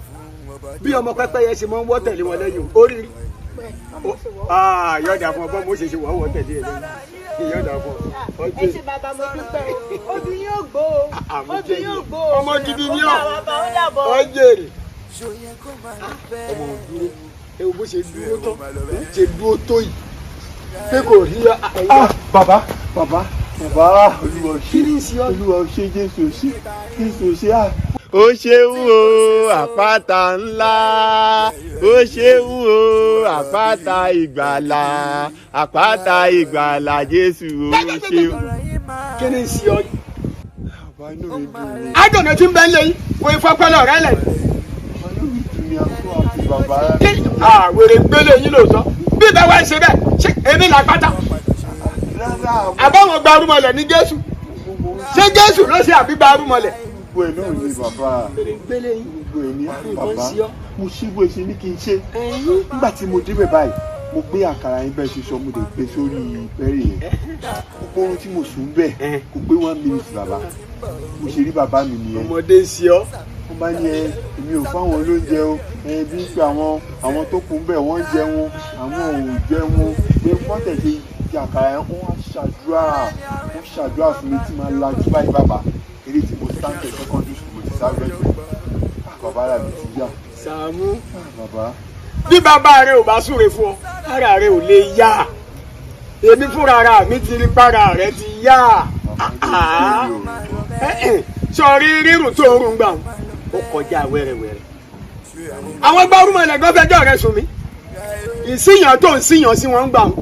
bí ọmọ pẹ́pẹ́yẹ ṣe máa ń wọ́ tẹ̀lé wọn lẹ́yìn oríire. Yọ̀dà fún ọ bọ́ mo ṣe ṣe wọ́ wọ́ tẹ̀lé ẹ lẹ́yìn, yọ̀dà fún ọ. Ẹ ṣe bàbá, mo dúpẹ́ o, obì yóò gbó o, obì yóò gbó o. Ọmọ gidi ni ọ, ọ jèrè. Ọmọ dúró, ẹ wo bó ṣe dúró tó, ṣe dúró tó yìí pé kò rí ọ. Bàbá, bàbá, bàbá, Olúwa ṣe, Olúwa ṣe, Jésù ṣe, Jésù ṣe à. Ó ṣeun o àpáta ńlá, ó ṣeun o àpáta ìgbàlà, àpáta ìgbàlà, Jésù ó ṣeun. Kí ni ṣe ọ? Àdùnnú tí ń bẹ lẹ́yìn kò ìfọpẹ́lọ rẹ lẹ̀. Wèrè gbélé yín lóòótọ́ bí bẹ́ẹ̀ wá ń ṣe bẹ́ẹ̀, ṣé èmi là pátá? Àbáwọn gbarumọlẹ̀ ní Jésù, ṣé Jésù ló ṣe àbí gbarumọlẹ̀? Gbogbo ẹ̀ náà ni bàbá, gbogbo ẹ̀ ní bàbá, mo ṣe bó ṣe ní kí n ṣe. Nígbà tí mo débẹ̀ báyìí, mo gbé àkàrà yín bẹ́ẹ̀ ṣe sọ, mo lè gbé sórí bẹ́ẹ̀rì yẹn. Gbogbo ohun tí mo sùn bẹ́ẹ̀ kò pé 1 minute bàbá, mo ṣe rí bàbá mi nìyẹn. Ọmọdé ń ṣe ọ́. Wọ́n bá ní ẹ èmi ò fáwọn olóúnjẹ o, ẹ bí pé àwọn tó kù ń bẹ̀ wọ́n jẹun, àwọn ò jẹun, pé wọ́n tẹ̀lé ti àkàrà yẹn. Wọ́n ṣàdúrà, wọ́n ṣàdúrà fún mi tí màá lajú báyìí bàbá, eré tí mo sáńtẹ̀ secondary school mo ti sáré jù, bàbá rà mí ti yá. Sàámú. Bàbá. Bí bàbá rẹ ò bá súre fún ọ, ara rẹ ò lè yá. Èmi fúnra ara mi ti rí para rẹ ti yá. Sọrí rírùn tó rùn gbà ó kọjá wẹ́rẹ́wẹ́rẹ́. Àwọn gbárùmọ̀lẹ̀ gan fẹjọ́ rẹ sùn mí. Ìsíyàn tó ń síyàn sí wọn gbà wọn.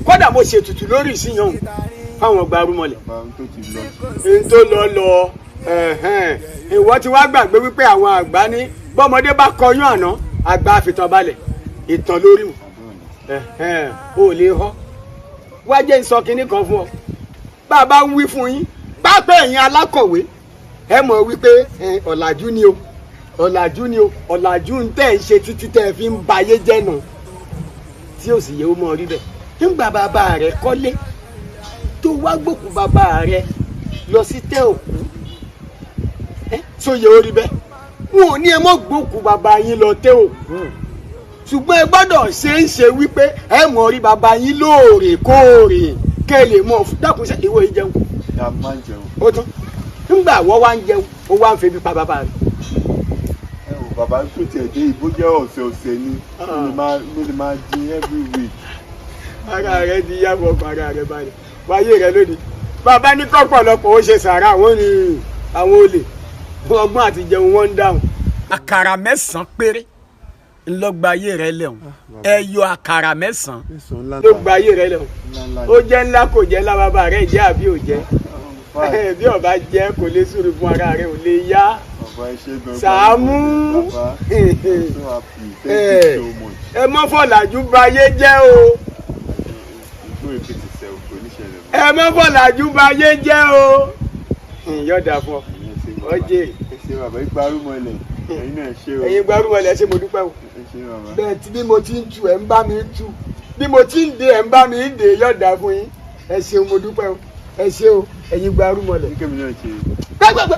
Kódà mo ṣètùtù lórí ìsíyàn fáwọn gbárùmọ̀lẹ̀. N tó lọ lọ, ìwọ ti wá gbàgbé wípé àwọn àgbà ní bọ́mọdé bá kọyún àná, àgbà àfitàn balẹ̀ ìtàn lórí wọn. O lè họ wá jẹ́ n sọ kinní kan fún ọ. Bàbá ń wí fún yín bá pé ẹ̀yin alákọ̀wé ẹ mọ̀ wípé ọ̀làjú ni o, ọ̀làjú ni o, ọ̀làjú ń tẹ̀ ń ṣe títí tẹ̀ fi ń bayé jẹ́ nù tí ò sì yẹ ó mọ̀ rí bẹ́ẹ̀. Nígbà bàbá rẹ̀ kọ́lé tó wá gbòkú bàbá rẹ̀ lọ sí tẹ́ òkú, sóye ó rí bẹ́ẹ̀? Wọn ò ní ẹ mọ́ gbòkú bàbá yín lọ tẹ́ òkú, ṣùgbọ́n ẹ gbọ́dọ̀ ṣe ń ṣe wípé ẹ mọ̀ rí bàbá yín lóòrèkóòrè kẹ́ ẹ lè mọ̀. Dákun, ṣe ìwọ yìí jẹun? Ó tún nígbà wọ́n wá ń jẹun, ó wá ń febi pa bàbá rẹ̀. Ẹ ò bàbá tó tiẹ̀ dé ìbò jẹ́ ọ̀sẹ̀ ọ̀sẹ̀ ni mo lè máa dín every week. Ara rẹ ti yá, fọkàn ara rẹ balẹ̀, wáyé rẹ lónìí. Bàbá ní kọ́pọ̀lọpọ̀ ó ṣe sàrà, àwọn ní àwọn olè ọgbọ́n àti jẹun wọ́n ń dáhùn. Àkàrà 9 péré ńlọgba ayé rẹ lẹ́hùn, ẹ yọ àkàrà 9 ló gba ayé rẹ lẹ́hùn. Ó jẹ́ ńlá kò jẹ́ ńlá, bàbá rẹ jẹ́ àbí ò jẹ́? Bí ọba jẹ́ kò lè súre fún ara rẹ ò lè yá. Sàámú, ẹ mọ́ fọ̀làjú bayé jẹ́ o, ẹ mọ́ fọ̀làjú bayé jẹ́ o. Yóò dáa fún ọ. Ọjẹ́. Ẹ ṣe bàbá, igbarúmọlẹ̀, ẹ̀yin náà ṣe o. Ẹ̀yin gbarúmọlẹ̀, ṣé mo dúpẹ́ o. Ẹ ṣe bàbá. Bẹ́ẹ̀ tí bí mo ti ń tu ẹ̀ ń bá mi tu, bí mo ti ń dé ẹ̀ ń bá mi dé, yóò dáa fún yín. Ẹ ṣeun, mo dúpẹ́ o. Ẹ ṣe o, ẹ̀yin gbarúmọlẹ̀. Kémi náà ṣe. Gbẹgbẹgbẹ.